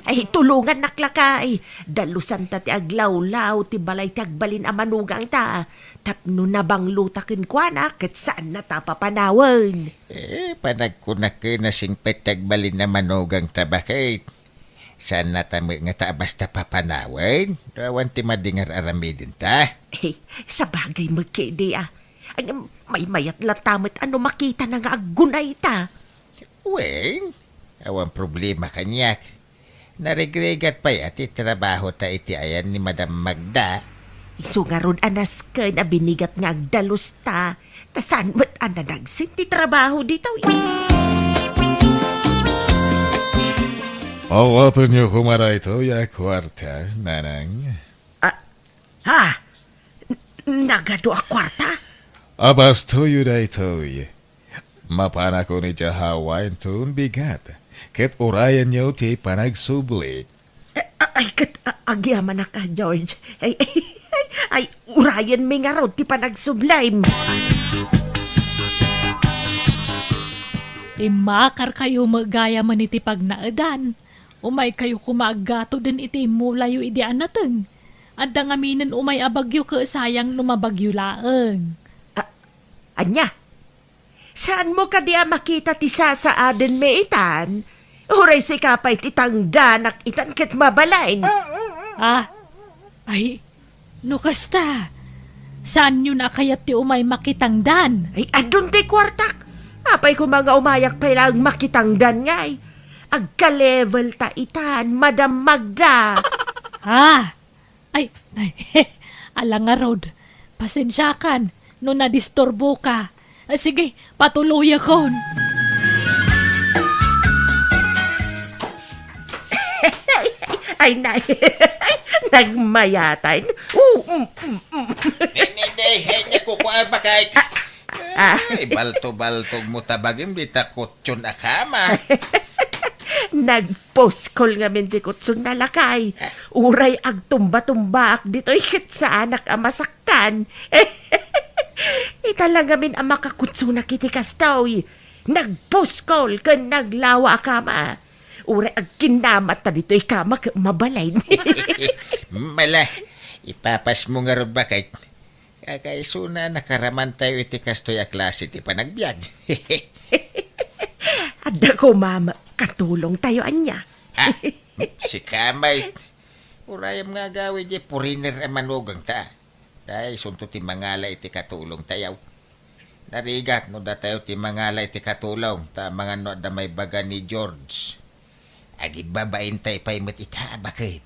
Ay, tulongannak lakay. Dalusanta ti aglawlaw ti balay ti agbalin a manugangta. Tapno nabanglota kenkuana, ket saanna ta papanawen. Eh, panagkunak ken a singpet ti agbalin a manugangta, baket. Saanna ta met nga ta basta papanawen? No awan ti madi nga ar-aramidenta? Eh, sabagay met ketdi a. Ay, maymayat latta met a no makitana nga aggunayta. Wen, awan problema kaniak. Narigrigat pay a ti trabahota iti ayan ni Madam Magda. Isu ngarud a nasken a binigat nga agdalusta, ta saan met a nanagsen ti trabaho ditoy. Awatenyo koma daytoy a kuarta, nanang. Ah, ha? N-, nagadu a kuarta? Abastoyo daytoy. Mapanakon idiay Hawaii inton bigat, ket urayenyo ti panagsubli. Eh, a-, ay, ket, a-, agyamanak a, George. Ay, ay, ay, ay, urayenmi ngarud ti panagsublim. Immakarkayo met gayam iti pagnaedan. Umaykayo koma aggatuden iti immulayo idi a nateng. Adda ngaminen umay a bagyo ket sayang no mabagyo laeng. A-, ania? Saanmo kadi a makita ti sasaadenmi itan? Uray sika pay ti tangdanak itan ket mabalin. Ah, ay, no kasta, saanyon a kayat ti umay makitangdan? Ay, adun ti kuartak. Apay koma nga umayak pay laeng makitangdan ngay. Agka-level ta itan, Madam Magda. Ah, ay, ay, ala ngarud. Pasensiakan no nadisturboka. Ah, sige, patuloyakon. Ay, na, nagmayatan. Oo, mm, mm, mm. Ni, ni, ni, ni, ni, kukuha ba kahit Ah. Ay, balto-baltog mo ta bagim dita kutson a kama. Nagpuskol ngamin ti kutson na lakay. Uray agtumba-tumbaak ditoy ket saanak a masakkan. Ita la ngamin a makakutsonak iti kastoy. Nagpuskol ken naglawa a kama. Uray agkinnamat ta ditoy kama ket mabalin. Mala, ipapasmo ngarud baket. Kakaisuna, nakaramantayo iti kastoy a klase ti panagbiag. Adda koma met katulongtayo ania? Ah, sika met. Urayem nga agawid diay foreigner a manugangta. Ta isunto ti mangala iti katulongtayo. Narigat no datayo ti mangala iti katulong, ta amangan no adda maibaga ni George. Agibabaintay pay met ita a baket.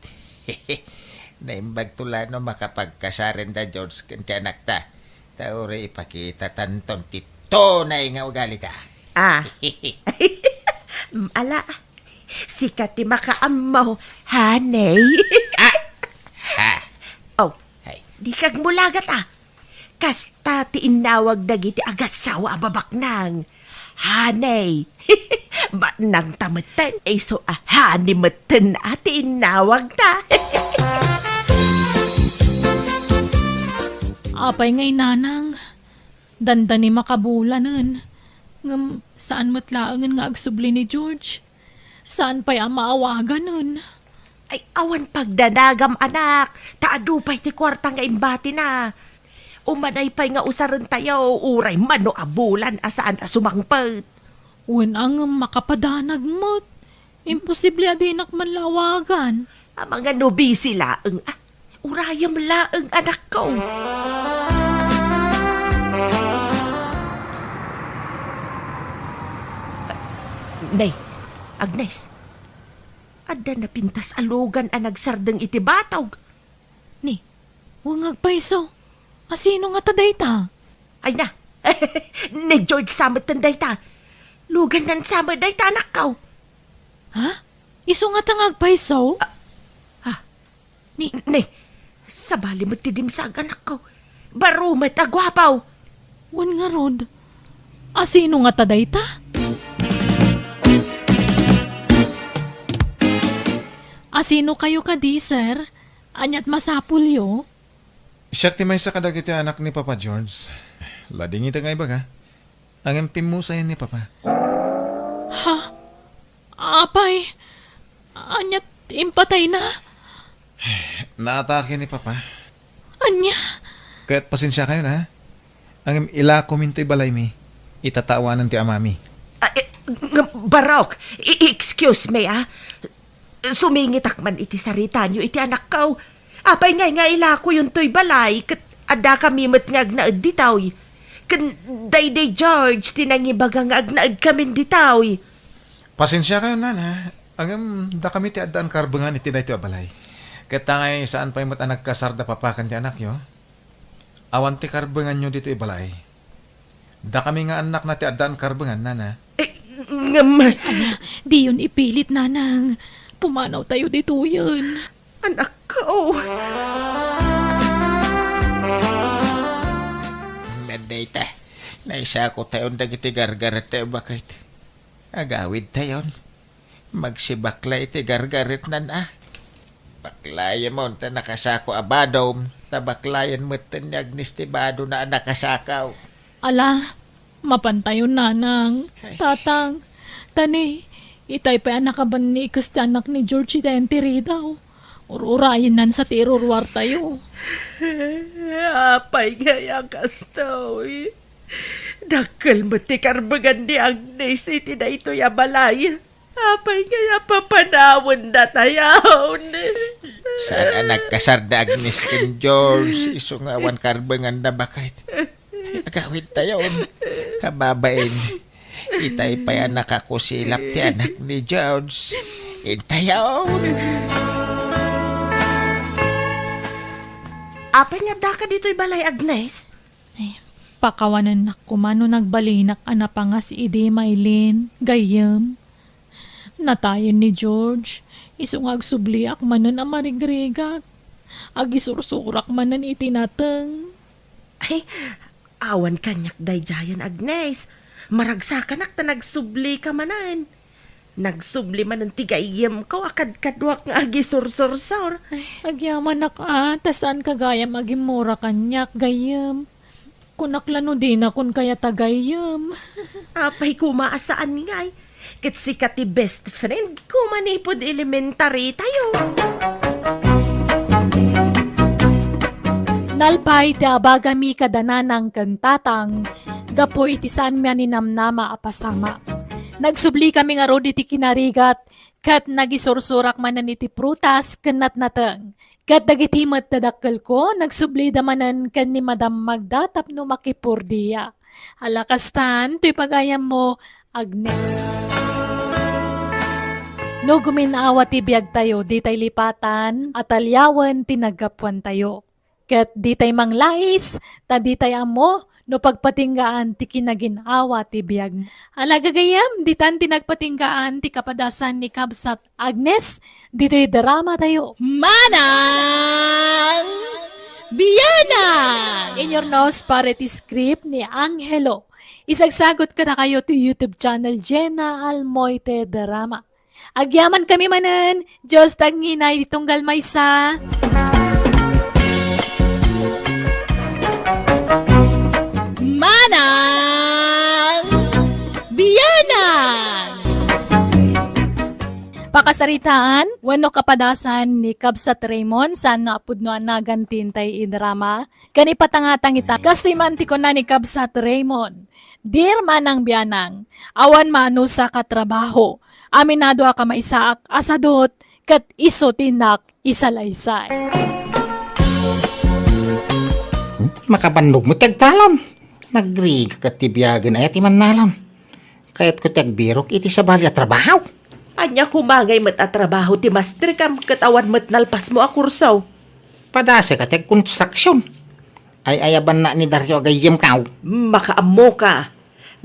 Naimbagto la no makapagkasarenda George ken ti anakta. Ta uray ipakitatanton ti tunay nga ugalita. Ah. Ala, sika ti makaammo, honey. Ah! Ha? Oh, Ay. Di kagmulagat, ah. Kasta ti innawag dagiti agassawa a babaknang. Honey. Baknang ta metten, isu a honey metten a ti innawag ta. Apay ngay nanang, dandani makabulanen. Ngem saan met laengen nga agsubli ni George. Saan pay a maawaganen? Ay, awan pagdanagam, anak, ta adu pay ti kuarta nga imbatina. Umanay pay nga usarentayo, uray mano a bulan a saan a sumangpet. Wen a ngem makapadanag met. Imposible a dinak man la awagan. Amangan no busy laeng, ah. Urayem laeng, anakko. Nay, Agnes, adda napintas a lugan a nagsardeng iti batog. Ni, wen nga agpayso, asino ngata dayta? Ay na, ni George sa metten dayta. Lugannan sa met dayta, anakko. Ha? Isu ngata nga agpayso? Ah, ah, Ni, Ni, sabali met ti dimsag, anakko. Baro met a guapo. Wen ngarud, asino ngata dayta? Asinokayo kadi, sir? Ania't masapulyo? Siak ti maysa kadagiti anak ni Papa George. Ladingita nga ibaga. Ngem pimmusayen ni Papa. Ha? Apay, ania ti Tayna? Naatake ni Papa. Ania? Ket pasensiakayon, ha? Ngem ilakomin toy balaymi. Itatawanan ti amami. Ah, eh, ng-, Barok, i-, excuse me, ah. Sumingitak man iti saritayo iti anakko. Apay ngay nga ilakoyon toy balay ket adda kami met nga agnaed ditoy? Ken daydi George ti nangibaga nga agnaed kamin ditoy. Pasensiakayon, nana. Ngem dakami ti addaan karbengan iti daytoy a balay. Ket ta ngay saan pay met a nagkasar da Papa ken ti anakyo. Awan ti karbenganyo ditoy balay. Dakami nga annakna ti addaan karbengan, nana. Eh, ngem Ania, diyon ipilit, nanang. Pumanawtayo ditoyen. Anakko. Dayta, naisakotayon dagiti gargaret tayo, baket. Agawidtayon. Magsibakla iti gargaret, nana. Baklayen mo ta nakasako a badom, ta baklayen metten ni Agnes ti badona a nakasako. Ala, mapantayon, nanang. Ay. Tatang, tani, itay pay a nakabanni kas ti anak ni George iti entiridaw. Ur-urayennan sa ti iruruartayo. Apay ngay a kastoy? Dakkel met ti karbengan ni Agnes iti daytoy a balay. Apay ngay a papanawenda tayon? Saan a nagkasar da Agnes ken George, isu nga awan karbengan da, baket. Agawidtayon. Kababain. Itay pay a nakakusilap ti anak ni George. Intayon. Apay nga addaka ditoy balay, Agnes? Ay, pakawanennak koma no nagbalinak a napangas idi, Maylin, gayyem. Natayen ni George, isu nga agsubliak manen a marigrigat. Agisursurak manen iti nateng. Ay, awan kaniak daydiayen, Agnes. Maragsakanak ta nagsublika manen. Nagsubli manen ti gayyemko a kadkaduak nga agisursursor. Ay, agyamanak a, ta saanka gayam agimmura kaniak, gayyem. Kunak la no dina kunka aya ta gayyem. Apay koma a saan ngay? Ket sika ti best friend ko manipud elementary tayo. Nalpay ti abagami kada nanang ken tatang gapu iti saanmi a ninamnama a pasamak. Nagsublika ngarud iti kinarigat ket nagisursurak manen iti prutas ken natnateng. Ket dagiti met dadakkelko, nagsublida manen ken ni Madam Magda tapno makipurdia. Ala kastan, toy pagayammo, Agnes. No gumin-awa ti biagtayo, ditay lipatan a taliawen ti naggapuantayo. Ket ditay manglais, ta ditay ammo no pagpatinggaan ti kinagin-awa ti biag. Ala gagayyem, ditan ti nagpatinggaan ti kapadasan ni Kabsat Agnes, ditoy drama tayo. Manang Bianang! In your nose, pare ti script ni Angelo. Isagsagot kadakayo ti YouTube channel Jenna Almoite Drama. Agyamankami manen, Dios ti agnginay ti tunggal maysa. Manang Bianang! Pakasaritaan wenno kapadasan ni Kabsat Raymond, saan no a pudno a nagan ti intay idrama, ken ipatangatang ita. Kastoy man ti kuna ni Kabsat Raymond, Dear Manang Bianang, awan maanusak a trabaho. Aminado a kamaysaak a sadut, ket isu ti nak isalaysay. Hmm? Makabannog met ti agtalam. Nagrigat ti biagen aya ti mannalam. Kayatko ti agbirok iti sabali a trabaho. Ania koma ngay met a trabaho ti masterkam ket awan met nalpasmo a kurso? Padasek a ti agkonstruksion. Ay-ayabanna ni Dario a gayyemko. Makaammoka.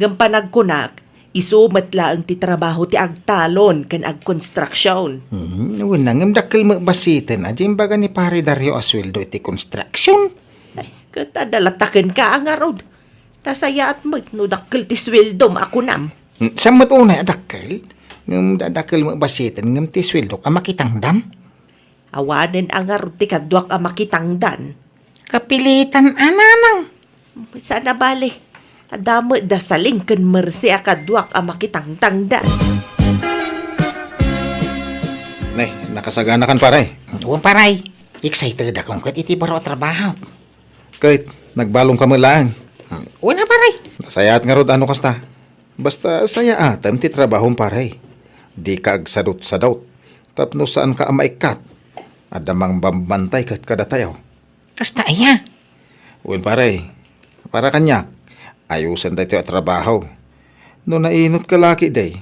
Ngem panagkunak, isu met laeng ti trabaho ti agtalon ken agkonstruksion. Hmm, wen, ngem dakkel met basiten a di imbaga ni Pare Dario a sueldo iti konstruksion. Ay, ket adda latta kenka a ngarud. Nasayaat met no dakkel ti sueldom a kunam. Hmm, saan met unay a dakkel? Ngem da-, dakkel met basiten ngem ti sueldok a makitangdan. Awanen a ngarud ti kaduak a makitangdan. Kapilitan a nanang. Saan a bale. Adda met da Saling ken Mercy a kaduak a makitangtangdan. Ay, nakasaganakan, pare. Wen, pare. Excited akon ket iti baro a trabaho. Ket, nagbalomka met laeng. Wen a, pare. Nasayaat ngarud no kasta. Basta sayaatem ti trabahom, pare. Dika agsadutsadut. Tapno saanka a maikkat. Adda mangbambantay ket kadatayo. Kasta aya? Wen, pare, para kaniak, ayosen daytoy a trabaho. No nainot ka laki, day,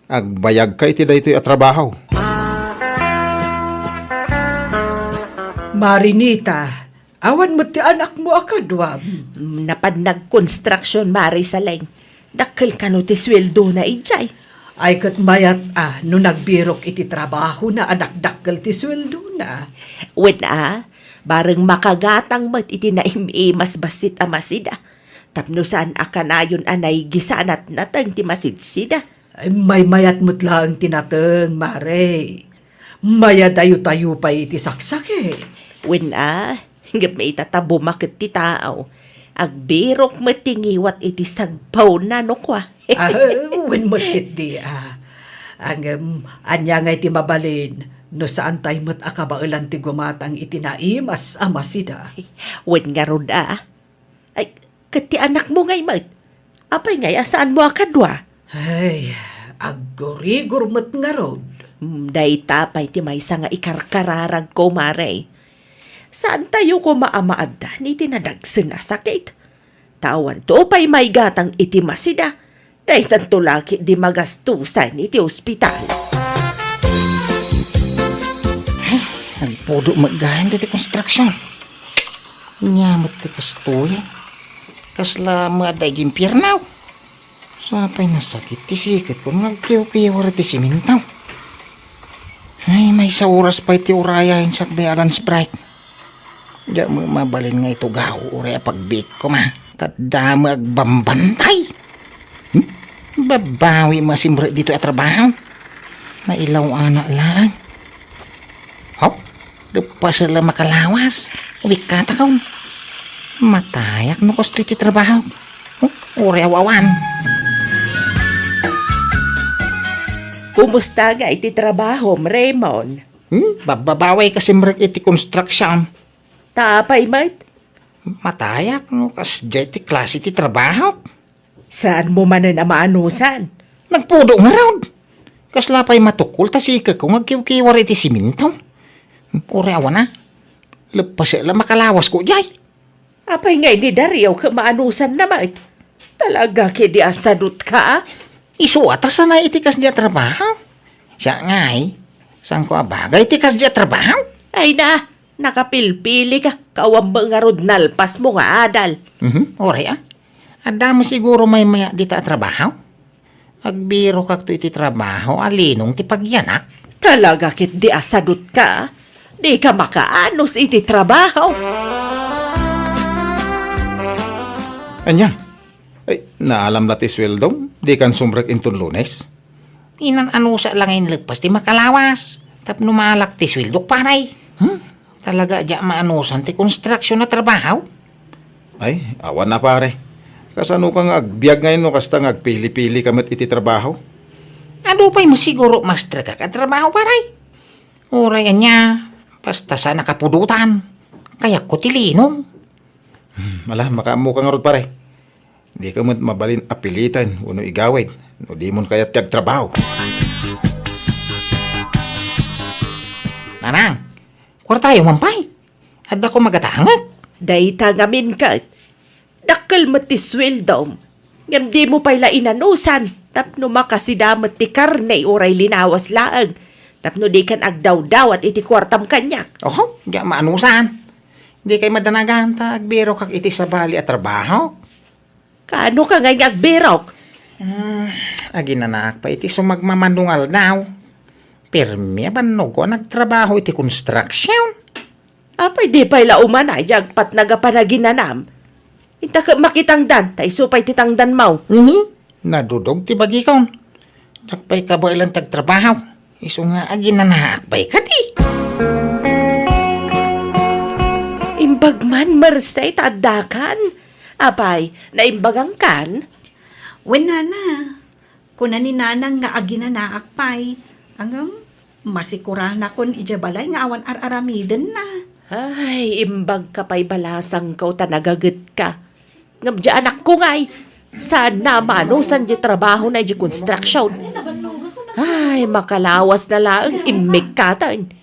agbayagka iti daytoy a trabaho. Marinita, awan met ti anakmo a kaduam? Mm, napan nagkonstruksyon, Mari Saleng. Dakkel kano ti sueldona idiay. Ay, ket mayat a no nagbirok iti trabahona a dakdakkel ti sueldona. Wen a, bareng makagatang met iti naim-imas bassit a masida. Tapno saan a kanayon a naigisanat nateng ti masidsida. Ay, maymayat met laeng ti nateng, Mare. Mayadayo-tayo pay iti saksakit. Wen a, ngem ita ta bumaket ti tao, agbirok met ti ngiwat iti sagpawna no kua. Ah, wen met ketdi, ah. Ngem, ania ngay ti mabalin no saantay met a kabaelan ti gumatang iti naimas a masida? Wen ngarud a. Ay, ket ti anakmo ngay met? Apay ngay a saanmo a kadua? Ay, aggurigor met ngarud. Hmm, dayta pay ti maysa nga ikarkararagko, Mare. Saantayo koma a maaddan iti nadagsen a sakit. Ta awanto pay maigatang iti masida. Daytanto la ketdi magastusan iti ospital. Ay, nagpudo met gayen daytoy konstruksyon. Ania met ti kastoy? Kasla met adda iti impierno? Sapay nasakit ti siketko nga agkiwkiwar iti simento. Ay, maysa oras pay ti urayen sakbay a lunch break. Diak met mabalin nga itugaw uray a pagbiit koma. Ta adda met agbambantay. Hmm? Babawi met a simrek ditoy a trabaho. Nailaw-anak laeng. Haw? Leppasek la makalawas. Uwikkatakon. Matayak no kastoy ti trabaho. Huh? Uray aw-awan. Kumusta ngay ti trabahom, Raymond? Hmm? Babbabawi ka simrek iti construction. Ta apay met? Matayak no kasdiay ti klase ti trabaho. Saanmo manen a maanusan? Nagpudo ngarud. Kasla pay matukol ta siketko nga agkiwkiwar iti simento. Uray awan a. Leppasek la makalawasko diay. Apay ngay ni Dario ket maanusanna met? Talaga ketdi a sadutka, a? Isu a ta sanay iti kasdiay a trabaho. Siak ngay, saanko a bagay iti kasdiay a trabaho. Ay na, nakapilpilika, ket awan met ngarud nalpasmo nga adal. Mhm, uray a. Adda met siguro maymayat dita a trabaho. Agbirokakto iti trabaho a linong ti pagyanak. Talaga ketdi a sadutka, a? Dika makaanus iti trabaho. Ania? Ay, naalam la ti sueldom? Dikan sumrek inton Lunes? Inan-anusak la nga inleppas ti makalawas. Tapno maalak ti sueldok, pare. Hmm? Talaga a diak maanusan ti construction a trabaho? Ay, awan a, pare. Kasanoka nga agbiag ngay no kasta nga agpili-pilika met iti trabaho? Adu pay met siguro maestrekak a trabaho, pare. Uray ania, basta saan a kapudotan. Kayatko ti linong. Hmm, ala, makaammoka ngarud, pare. Dika met mabalin a piliten wenno igawid no dimon kayat ti agtrabaho. Nanang, kuartayo man pay. Adda koma gatangek. Dayta ngamin ket, dakkel met ti sueldom, ngem dimo pay la inanusan tapno makasida met ti karne uray linawas laeng, tapno dikan agdawdawat iti kuartam kaniak. Oho, diak maanusan. Dikay madanagan ta agbirokak iti sabali a trabaho. Kaano ka ngay nga agbirok? Hmm, aginanaak pay iti sumagmamano nga aldaw. Pirmi a bannogko a nagtrabaho iti construction. Apay di pay la umana ya agpatnag a panaginanam? Inta ket makitangdan, ta isu pay ti tangdanmo. Mhm. Nadudog ti bagikon. Diak pay kabaelan ti agtrabaho. Isu nga aginanaak pay kadi. Imbag man, Merced, ta addakan. Apay, naimbagankan? Wen, nana. Kuna ni nanang nga aginanaak pay. Ngem, Masikuranakon idiay balay nga awan ar-aramidenna. Ay, imbagka pay balasangko ta nagagetka. Ngem diay anakko ngay, saanna a manusan diay trabahona idiay construction. Ay, makalawas na laeng immikkaten.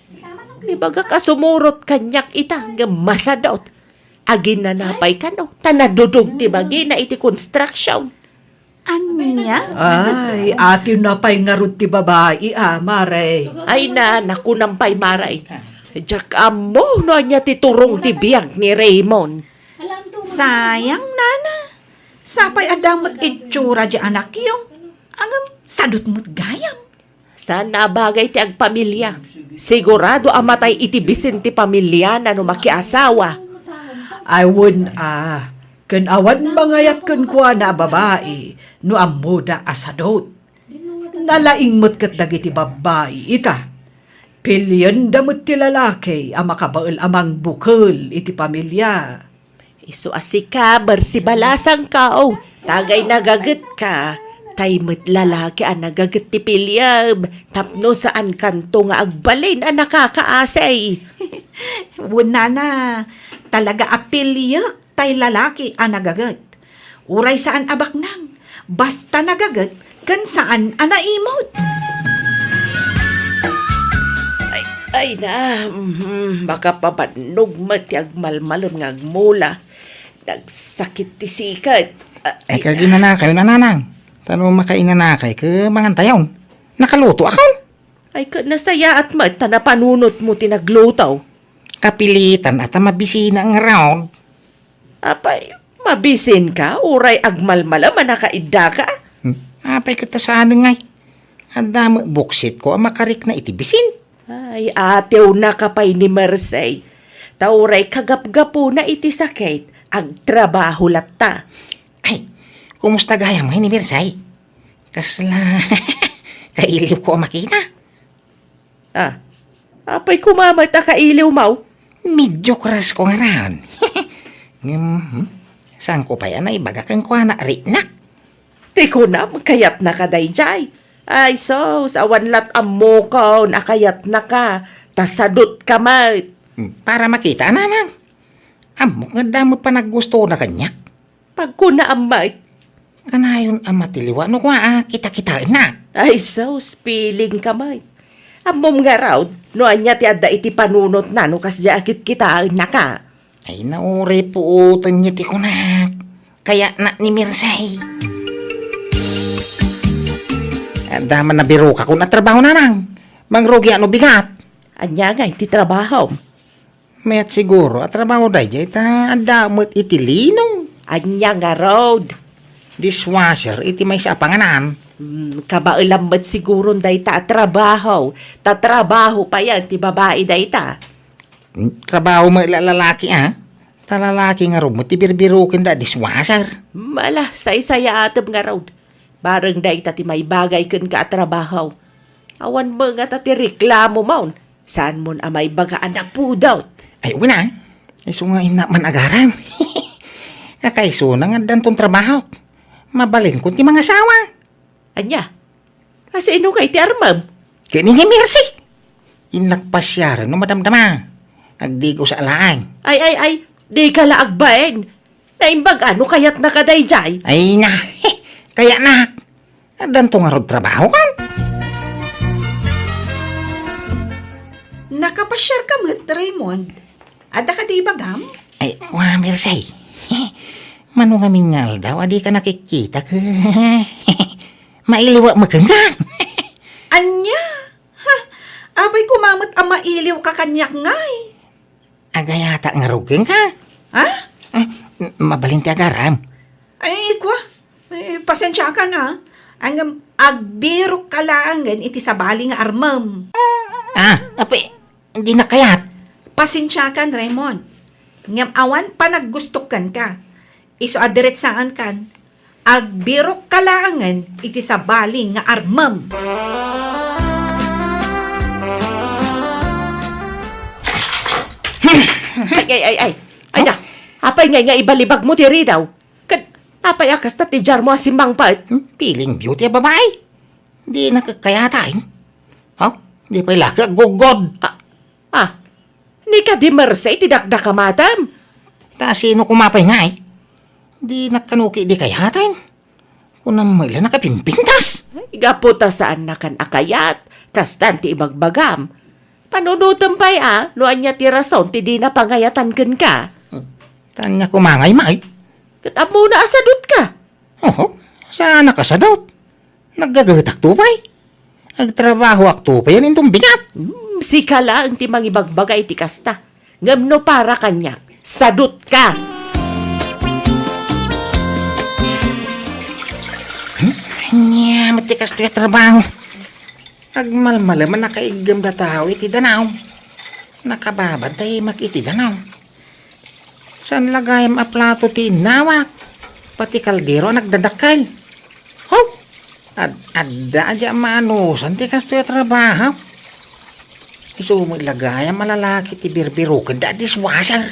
Ibagak a sumurot kaniak ita, ngem masadut. Aginana pay kano, ta nadudog ti bagina iti construction. Ania? Ay, atiwna pay ngarud ti babai, a, Mare. Ay na, nakunam pay, Mare. Diak ammo no ania ti turong ti biag ni Raymond. Sayang, nana. Sapay adda met itsura diay anakyo. Ngem, sadut met gayam. Saan a bagay ti agpamilia. Sigurado a matay iti bisin ti pamiliana no makiasawa. Ay, wen a, ken awan mangayat kenkuana a babai no ammoda a sadut. Nalaing met ket dagiti babbai ita. Pilienda met ti lalaki a makabael a mangbukel iti pamilia. Isu a sika, Bersi, balasangko, tagay nagagetka, tay met lalaki a nagaget ti piliem, tapno saankanto nga agbalin a nakakaasi. Wen, nana, talaga a piliek tay lalaki a nagaget. Uray saan a baknang, basta nagaget ken saan a naimot. Ay, ay na, mhm, makapabannog met ti agmalmalem nga agmula. Nagsakit ti sikat. Ah, ay, ay, kaginanakayo, nanang. Tano makainanakay, ke mangantayon. Nakaluto akon. Ay, ket nasayaat met ta napanunotmo ti nagluto. Kapilitan a ta mabisina ngarud. Apay, mabisinka, uray agmalmalem a nakaiddaka? Hmm, apay ket ta saanen ngay? Adda met buksitko a makarikna iti bisin. Ay, atiwnaka pay ni Mercey. Ta uray kagapgapuna iti sakit, agtrabaho latta. Ay, kumusta gayam ngay ni Mercey? Kasla kailiwko a makita. Ah, apay koma met a kailiwmo? Medyo crush ko ngarud. Ngem, hmm, saanko pay a naibaga kenkuana a riknak? Ti kunam, kayatnaka daydiay. Ay, sus, awan lat' ammokon a kayatnaka, ta sadutka met. Hmm, para makita, nanang. Ammok nga adda met panaggustona kaniak. Pagkunaam met. Kanayon a matiliwa no kua a kitakitaennak. Ay, sus, pilingka met. Ammom ngarud, no ania ti adda iti panunotna no kasdiay a kitkitaennaka. Ay, nauray puoten ti kunak. Kayatnak ni Mercey. Adda man nabirokakon a trabaho, nanang. Mangrugiak no bigat. Ania ngay ti trabahom? Mayat siguro a trabaho daydiay ta adda met iti lino. Ania ngarud? Dishwasher iti maysa a panganan. Hmm, kabaelam met siguron dayta a trabaho. Ta trabaho payen ti babai dayta. Hmm, trabaho met la lalaki, a? Ta lalaki ngarud met ti birbirokenda a dishwasher. Hmm, ala, saysayaatem ngarud. Bareng dayta ti maibagay kenka a trabaho. Awan met ngata ti reklamomon. Saanmon a maibaga a napudot? Ay, wen a. Isu nga innak man agaram. Kakaisuna nga addanton trabahok. Mabalinkon ti mangasawa. Ania? Asino ngay ti armem? Ken ni Mercey. Innak pasiaren no madamdama. Agdigosa laeng. Ay, ay, ay. Dika la agbain. Naimbag a no kayatnaka daydiay? Ay na, kayatnak. Addanto ngarud trabaho kan? Nakapasiarka met, Raymond. Adda kadi ibagam? Ay, wa, Mercey. Mano ngamin nga aldaw a dika nakikkita ket mailiwak met kenka. Ania? Ha? Apay koma met a mailiwka kaniak ngay? Agayatak ngarud kenka. Ha? Ah, m-, mabalin ti agaram. Ay, kua. Ay, pasensiakan a. Ngem agbirokka laengen iti sabali nga armem. Ah, apay, dinak kayat. Pasensiakan, Raymond. Ngem awan panaggustok kenka. Isu a diretsaankan, agbirokka laengen iti sabali nga armem. Ay, ay, ay, ay. Ay, da. Apay ngay nga ibalibagmo ti ridaw? Ket apay a kasta ti diarmo a simmangpet? Hmm, feeling beauty a babai. Dinak kayat, ay. Ha? Di pay la ka aggugod. Ah, ah, ni kadi Mercy ti dakdakamatem? Ta sino koma pay ngay? Di nakkanuki di kayaten? Kunam met la nakapimpintas. Ay, gapu ta saannakan a kayat, kastan ti ibagbagam. Panunotem pay a, no ania ti rason ti dina pangayatan kenka. Hmm. Ta ania koma ngay, May? Ket ammona a sadut ka. Oho, saan a kasadut? Naggagatak to pay. Agtrabahoak to pay, yan inton bigat. Hmm, sika laeng ti mangibagbaga iti kasta. Ngem no para kaniak, sadut ka. Hmm? Ania met ti kastoy a trabaho? Agmalmaleman a kaiggem da tao iti danaw. Nakababad ta imak iti danaw. Saan la gayam a plato ti innawak? Pati kaldero a nagdadakkel. Ho! Ad-, adda a di maanusan ti kastoy a trabaho. Isu met la gayam a lalaki ti birbirukenda a dishwasher.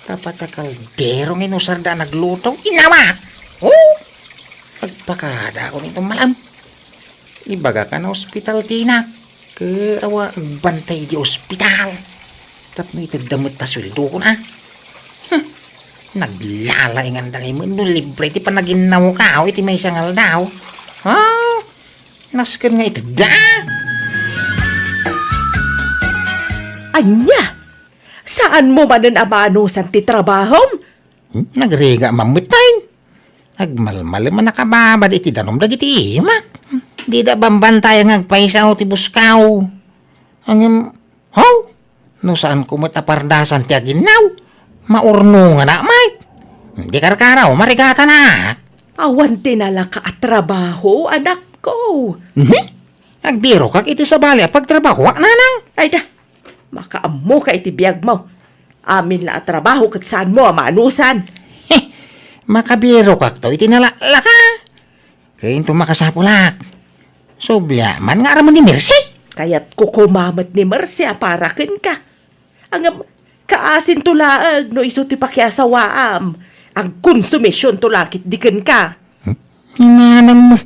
Tapno kaldero nga inusarda a nagluto, inawak! Oh! Agpakadakon iton mal-am. Ibagak a naospital ti inak. Ket awan agbantay di ospital. Tapno itedda met ta sueldokon a. Hmm. Naglalainganda ngay met no libre ti panaginnawko iti maysa nga aldaw. Ha? Nasken nga itedda. Ania? Saanmo manen a maanusan ti trabahom? Hmm? Nagrigat man met tay. Agmalmalem a nakababad iti danum dagiti imak. Dida bambantayan nga agpayso ti buskaw. Ngem, haw? No saanko met a pardasan ti aginnaw, maurnonganak met. Di karkaro, marigatanak. Awan ti nalaka a trabaho, anakko. Mhm. Agbirokak iti sabali a pagtrabahoak, nanang. Ay da, makaammoka iti biagmo. Amin la a trabaho ket saanmo a maanusan. Heh, makabirokakto iti nalaklaka. Ket inton makasapulak, subli man nga aramon ni Mercy. Kayatko koma met ni Mercy a para kenka. Ngem, kaasinto laeng no isu ti pakiasawaam. Agkonsumisionto la ketdi kenka. Hmm? Inanammo.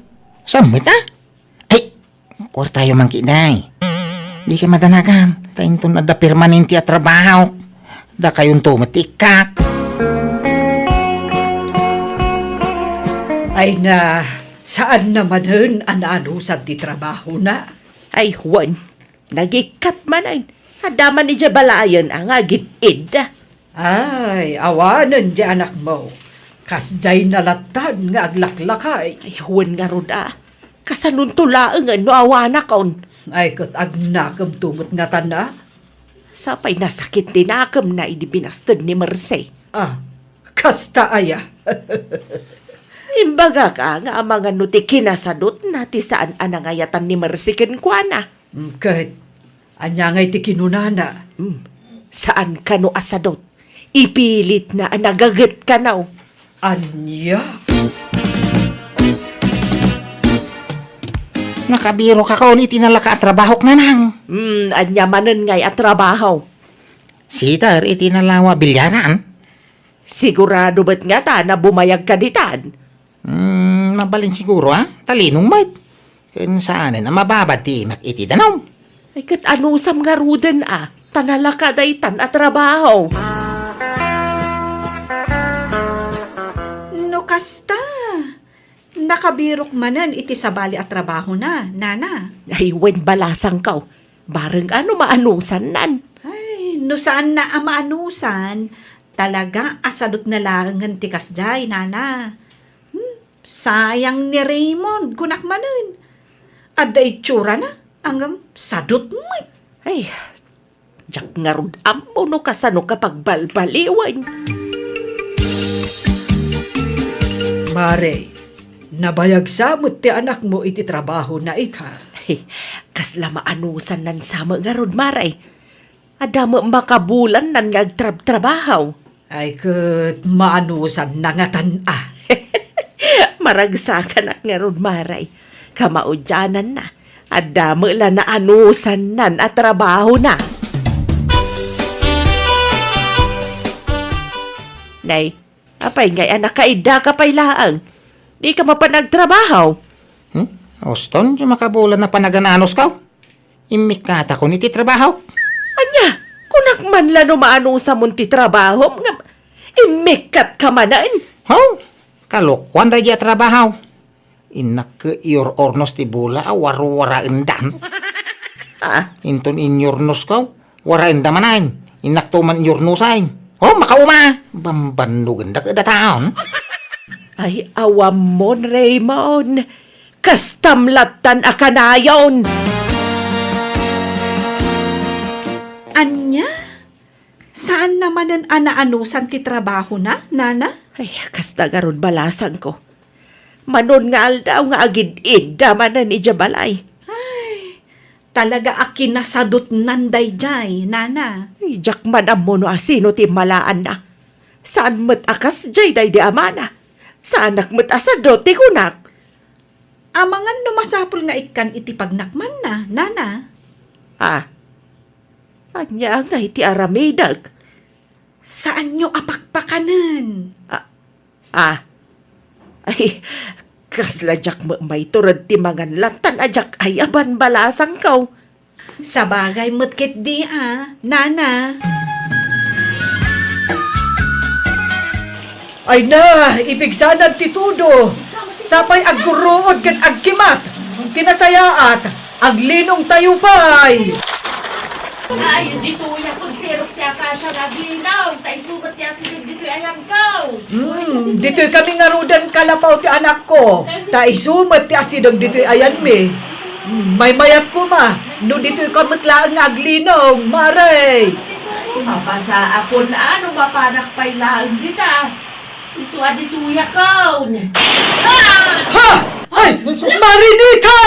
Saan met a? Ay, kuartayo man ketdi. Dika madanagan, ta inton adda permanente a trabaho, dakayonto met ti ikkak. Ay na, saanna manen a naanusan ti trabahona? Ay, wen, nagikkat manen. Adda man idiay balayen a nga agid-id. Ay, awanen di anakmo. Kasdiay nalatan nga aglaklakay. Ay, wen ngarud a. Kasanonto laengen no awanakon? Ay, ket agnakemto met ngatan a? Sapay nasakit ti nakemna idi binasted ni Mercy. Ah, kasta aya? Imbagak a nga amangan no ti kinasadutna ti saan a nangayatan ni Mercy kenkuana. Mm, ket ania ngay ti kinunana? Mm, saan kano a sadut. Ipilitna a nagaget kano. Ania? Nakabirokakon iti nalaka a trabahok, nanang. Hmm, ania manen ngay a trabaho? Sitter iti nalawa a bilyaran. Sigurado met ngata a bumayagka ditan? Hmm, mabalin siguro, a? Talinong met. Ken saanen a mababad ti imak iti danum. Ay, ket anusam ngaruden a, ta nalaka daytan a trabaho. No kasta, nakabirok manen iti sabali a trabahona, nana. Ay, wen balasangko. Bareng a no maanusannan. Ay, no saanna a maanusan, talaga a sadutna laengen ti kasdiay, nana. Hmm, sayang ni Raymond, kunak manen. Adda itsurana, ngem sadut met. Ay, diak ngarud ammo no kasano ka pagbalbaliwen. Mare, nabayag sa met ti anakmo iti trabahona ita. Ay, kasla maanusannan sa met ngarud, Mare. Adda met makabulannan nga agtrabtrabaho. Ay, ket maanusanna ngatan a. Maragsakanak ngarud, Mare. Kamaudiananna, adda met la naanusannan a trabahona. Nay, apay ngay a nakaiddaka pay laeng? Dika mapan agtrabaho? Hmm? Uston, ti makabulan a panagan-anusko? Immikkatakon iti trabahok. Ania? Kunak man la no maanusamon ti trabahom nga immikkatka manen? Haw, kalokuan daydi a trabaho. Innak ket iyor-ornos ti bola a warwaraendan. Ah? Inton inyornosko, waraenda manen. Innakto man iyornosen. Oh, makauma! Bambannogendak ida taon. Ay, awammon, Raymond. Kastam lattan a kanayon. Ania? Saanna manen a naanusan ti trabahona, nana? Ay, kasta garud balasangko. Manon nga aldaw nga agid-idda manen idiay balay. Ay, talaga a kinasadutnan daydiay, nana. Ay, diak man ammo no asino ti immalaanna. Saan met a kasdiay daydi amana. Saanak met a sadut ti kunak. Amangan no masapul nga ikkan iti pagnakmanna, nana. Ah, ania ngay ti aramidek? Saanyo a pakpakanen. Ah, ah. Ay, kasla diak met maitured ti mangan lattan a diak ay-aban balasangko. Sabagay met ketdi a, nana. Ay na, ipigsanan ti tudo. Sapay aggurruod ken agkimat. Ti nasayaat, aglinongtayo pay. Ay, ditoy a pagsirok ti akasia nga aglinong, ta isu met ti asideg ditoy ayanko. Hmm, ditoy kami ngaruden kalapaw ti anakko, ta isu met ti asideg ditoy ayanmi. Hmm, maymayat koma, no ditoy ka met laeng nga aglinong, mare. Mapasaakon a no mapanak pay laeng dita. Isu a ditoy a kaon. Ah! Ha! Ay, Marinita!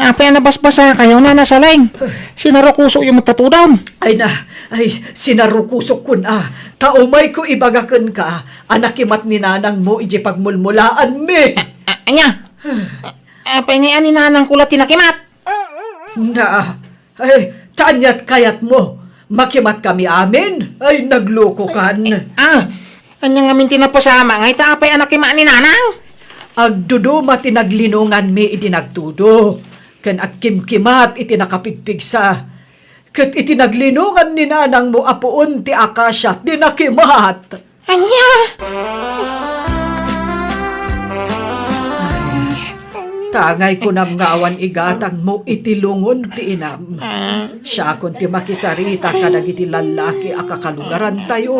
Apay a nabasbasakayo, Nana Saleng? Sinarukusokyo met ta tudom. Ay na, ay, sinarukusokkon a. Ta umayko ibaga kenka a nakimat ni nanangmo idiay pagmulmulaanmi. A-, a-, ania? A-, apay ngay a ni nanangko la ti nakimat? Na, ay, ta aniat kayatmo? Makimatkami amin? Ay, naglokokan. Ah, ania ngamin ti napasamak ngay ta apay a nakimat ni nanang? Agduduma ti naglinonganmi idi nagtudo, ken agkimkimat iti nakapigpigsa. Ket iti naglinongan ni nanangmo a puon ti akasia ti nakimat. Ania? Ay, ta ngay kunam nga awan igatangmo iti lungon ti inam. Siakon ti makisarita kadagiti lallaki a kakalugarantayo.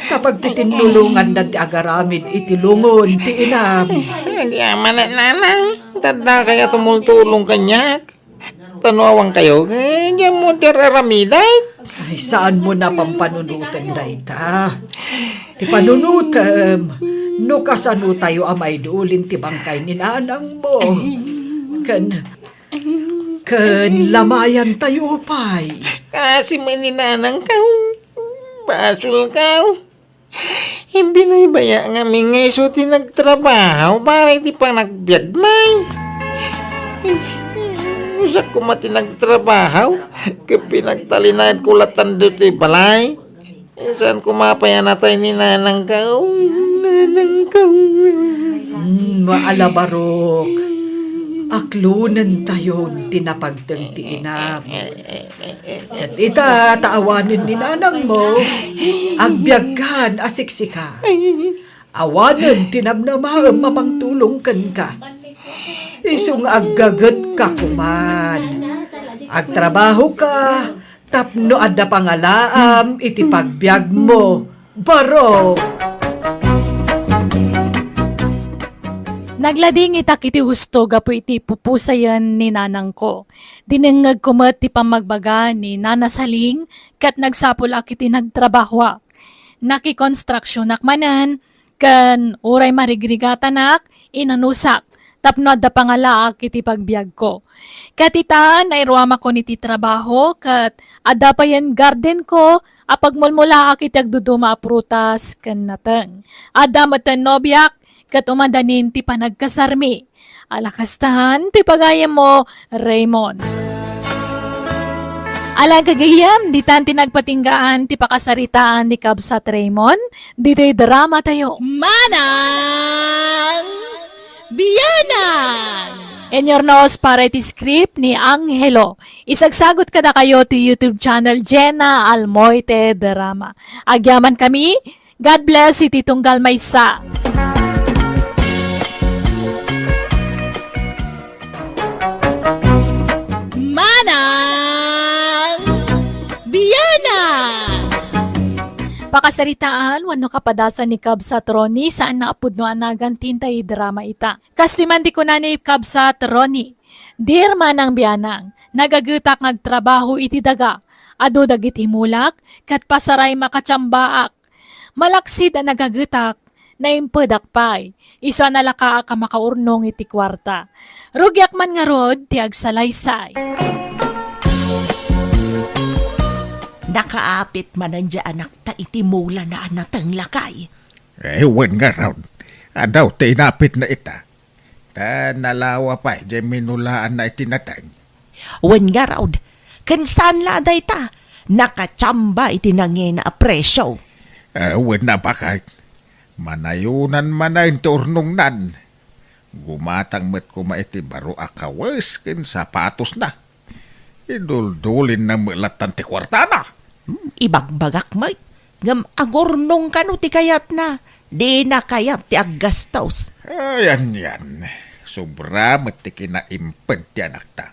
Ta pagtitinnulongandan ti agaramid iti lungon ti inam. Agyaman, Nana. Tadda kaya tumultulong kaniak. Ta no awan kayo, eh, diyan mo ti ar-aramidek. Ay, saanmo na pampanunoten dayta? Ti panunotem, no kasano tayo a maidulin ti bangkay ni nanangmo. Ken, ken lamayan tayo pay. Kasi man ni nanang ka, basol ka. Binaybaya ngamin nga isu ti nagtrabaho para iti panagbiagmi. Usak koma ti nagtrabaho, ket pinagtalinaedko latta ditoy balay. Saan koma pay a natay ni nanangko, nanangko. Hmm, maalabarok. Aklonentayon ti napagteng ti inam. Ket ita, ta awanen ni nanangmo, agbiagkan a siksika. Awanen ti namnamaem a mangtulong kenka. Isu nga aggagetka koman. Agtrabahoka tapno adda pangalaam iti pagbiagmo. Barok! Nagladingitak iti husto gapu iti pupusayen ni nanangko. Dinengngegko met ti pammagbaga ni Nana Saling ket nagsapulak iti nagtrabahoak. Nakikonstruksionak manen ken uray marigrigatanak, inanusak tapno adda pangalaak iti pagbiagko. Ket ita, nairuamakon iti trabaho ket adda payen gardenko a pagmulmulaak iti agduduma a prutas ken nateng. Adda metten nobiak ket umadanin ti panagkasarmi. Ala kastan ti pagayammo, Raymond. Alang gagayyem, ditan ti nagpatinggaan ti pakasaritaan ni Kabsat Raymond, ditoy drama tayo. Manang! Bianang! Inyurnos para iti script ni Angelo. Isagsagot kadakayo ti YouTube channel Jenna Almoite Drama. Agyaman kami, God bless iti tunggal maysa. Manang Bianang! Pakasaritaan wenno kapadasan ni Kabsat Ronnie, saan nga a pudno a nagan ti intay drama ita. Kastoy man ti kuna ni Kabsat Ronnie, "Dear Manang Bianang, nagagetak nga agtrabaho iti daga. Adu dagiti mulak, ket pasaray makatiambaak. Malaksid a nagagetak, naimpedak pay. Isu a nalakaak a makaurnong iti kuarta. Rugiak man ngarud ti agsalaysay." Nakaapit manen diay anakta iti mulana a nateng, lakay? Eh, wen ngarud. Adu ti inapitna ita. Ta nalawa pay diay minulaanna iti nateng. Wen ngarud, ken saan la a dayta, nakatiamba iti nangina a presio. Eh, wen a, baket. Manayonan manen ti urnongnan. Gumatang met koma iti baro a kawes ken sapatosna. Iduldulinna met lattan ti kuartana. Hmm, ibagbagak met, ngem agurnong kano ti kayatna. Dina kayat ti aggastos. Ay, anian. Sobra met ti kinaimped ti anakta.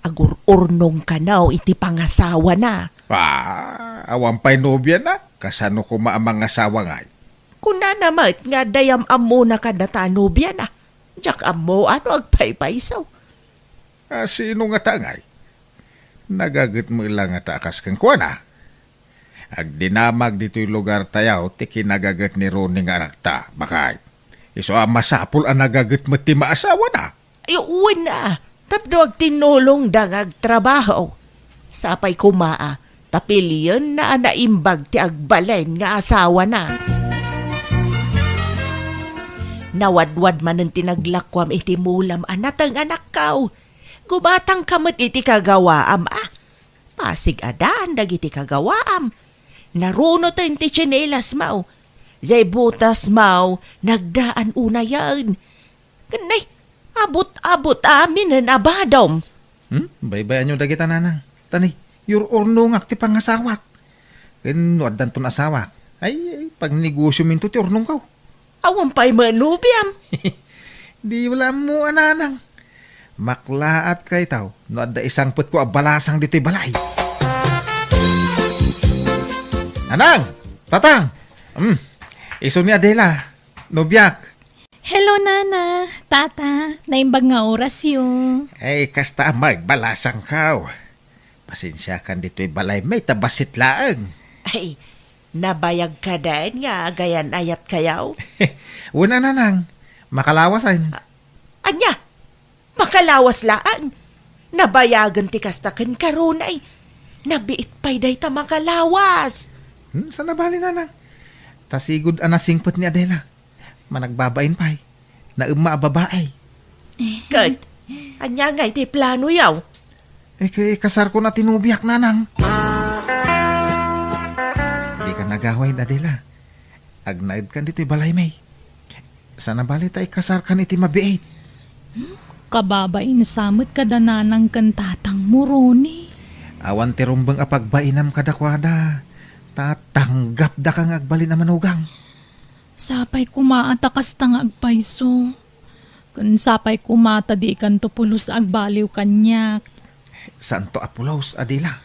Agur-urnong kano iti pangasawana. Ah, awan pay nobiana. Kasano koma a mangasawa ngay? Kunana met nga dayam ammona kadata a nobiana. Diak ammo no agpaypayso. Ah, sino ngata ngay? Nagaget met la ngata a kas kenkuana? Agdinamag ditoy lugartayo ti kinagaget ni Ronnie nga anakta, baket. Isu a masapul a nagaget met ti maasawana. Ay, wen a, tapno agtinnulongda nga agtrabaho. Sapay koma a, ta pilienna a naimbag ti agbalin nga asawana. Nawadwad manen ti naglakuam iti mulam a nateng, anakko. Gumatangka met iti kagawaam, a. Pasig-adaan dagiti kagawaam. Narunoten ti tsinelasmo. Diay botasmo, nagdaan unayen. Ken nay, abut-abut aminen a badom. Hmm? Baybayanyo dagita, nanang. Ta nay, yur-urnongak ti pangasawak. Ken no addanton asawak, ay, ay, pagnegosyominto ti urnongko. Awan pay met nobiam. Diyo la ammo a, nanang. Maklaatkayto no adda isangpetko a balasang ditoy balay. Nanang! Tatang! Hmm, isu ni Adela, nobiak. Hello, Nana, Tata. Naimbag nga orasyo. Ay, kasta a magbalasangko. Pasensiakan ditoy balaymi ta bassit laeng. Ay, nabayag kadi nga agayan-ayatkayo? Wen a, nanang, makalawasen. A-, ania? Makalawas laeng? Nabayagen ti kasta ken karunay. Nabiit pay dayta makalawas. Hmm, saan a bali, nanang. Ta sigud a nasingpet ni Adela. Managbabain pay. Naemma a babai. Ket, ania ngay ti planoyo? Eh, ket ikasarko na ti nobiak, nanang. Dika nagaway, Adela. Agnaedkan ditoy balaymi. Saan a bali ta ikasarkan iti mabiit. Kababain sa met kada nanang ken tatangmo, Ronnie. Awan ti rumbeng a pagbainam kadakuada. Ta tanggapdaka nga agbalin a manugang. Sapay koma a ta kasta nga agpayso. Ken sapay koma ta dikanto pulos agbaliw kaniak. Saanto a pulos, Adela?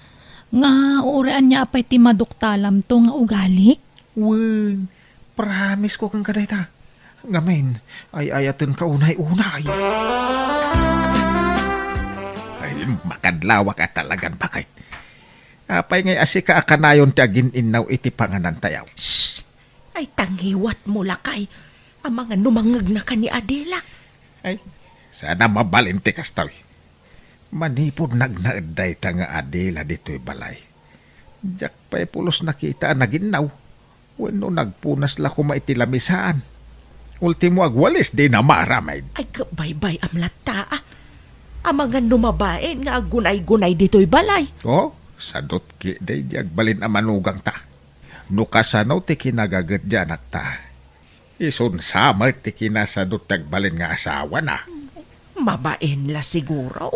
Nga, uray ania pay ti maduktalamto nga ugalik? Wen, promisesko kenka dayta. Ngamin, ay-ayatenka unay-unay. Ay, makadlawak a talagan, baket. Apay ngay a sika a kanayon ti agin-innaw iti panganantayo? Shh! Ay, ta ngiwatmo, lakay. Amangan no mangegnaka ni Adela. Ay, saan a mabalin ti kastoy. Manipud nagnaed dayta nga Adela ditoy balay, diak pay pulos nakita a naginnaw. Wenno nagpunas la koma iti lamisaan. Ultimo, agwalis dina maaramid. Ay, ket baybayam latta, a. Amangan no mabain nga aggunay-gunay ditoy balay. Oh, sadut ketdi diay agbalin a manugangta. No kasano ti kinagaget diay anakta, Isun sa met ti kinasadot ti agbalin nga asawana. Mabain la siguro.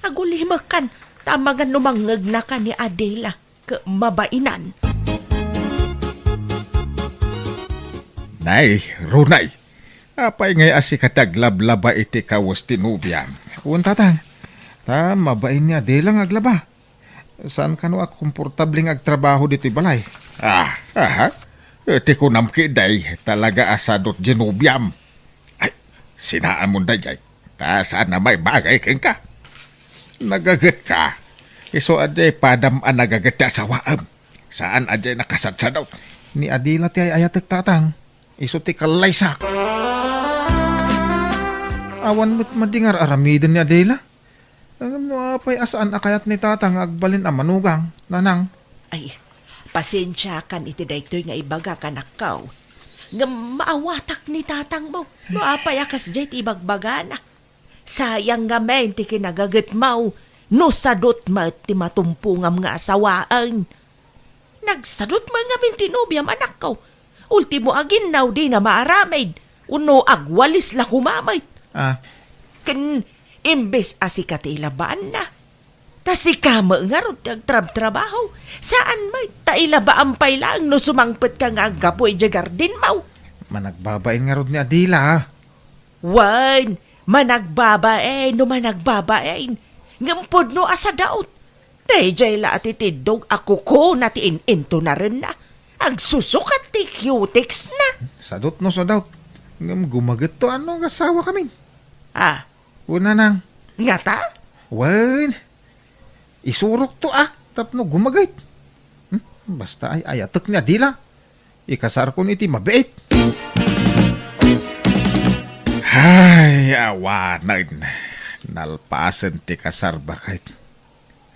Agulimekkan, ta amangan no mangngegnaka ni Adela ket mabainan. Nay, Runay, apay ngay a sika ti aglablaba iti kawes ti nobiam? Wen, tatang. Ta mabain ni Adela nga aglaba. Saan kano a komportable nga agtrabaho ditoy balay? Ah, aha. Iti kunam ketdi, talaga a sadot ti nobiam. Ay, sinaanmon daydiay. Ta saan a maibagay kenka. Nagagetka. Isu a di padam a nagaget ti asawaem. Saan a di nakasadsadot. Ni Adela ti ay-ayatek, tatang. Isu ti kallaysak. Awan met madi nga ar-aramiden ni Adela. Ngem no apay a saan a kayat ni tata nga agbalin a manugang, nanang? Ay, pasensiakan iti daytoy nga ibagak, anakko. Ngem maawatak ni tatangmo no apay a kasdiay ti ibagbagana. Sayang ngamin ti kinagagetmo no sadot met ti matumpongam nga asawaen. Nagsadot met ngamin ti nobiam, anakko. Ultimo, aginnaw dina maaramid, wenno agwalis la koma met. Ah. Ken imbes a sika ti ilabaanna, ta sika met ngarud ti agtrabtrabaho. Saan met, ta ilabaam pay laeng no sumangpetka nga aggapu idiay gardenmo. Managbabain ngarud ni Adela, ah. Wen, managbabain no managbabain. Ngem pudno a sadot. Daydiay la a ti tiddog a kukuna ti in-intunarenna. Agsusukat ti cutex-na. Sadot no sadot. Ngem gumagetto a no agasawakamin. Ah. Wen, nanang. Ngata? Wen. Isurokto a tapno gumaget. Hmm? Basta ay-ayatek ni Adela. Ikasarkon iti mabiit. Ay, awanen. Nalpasen ti kasar, baket.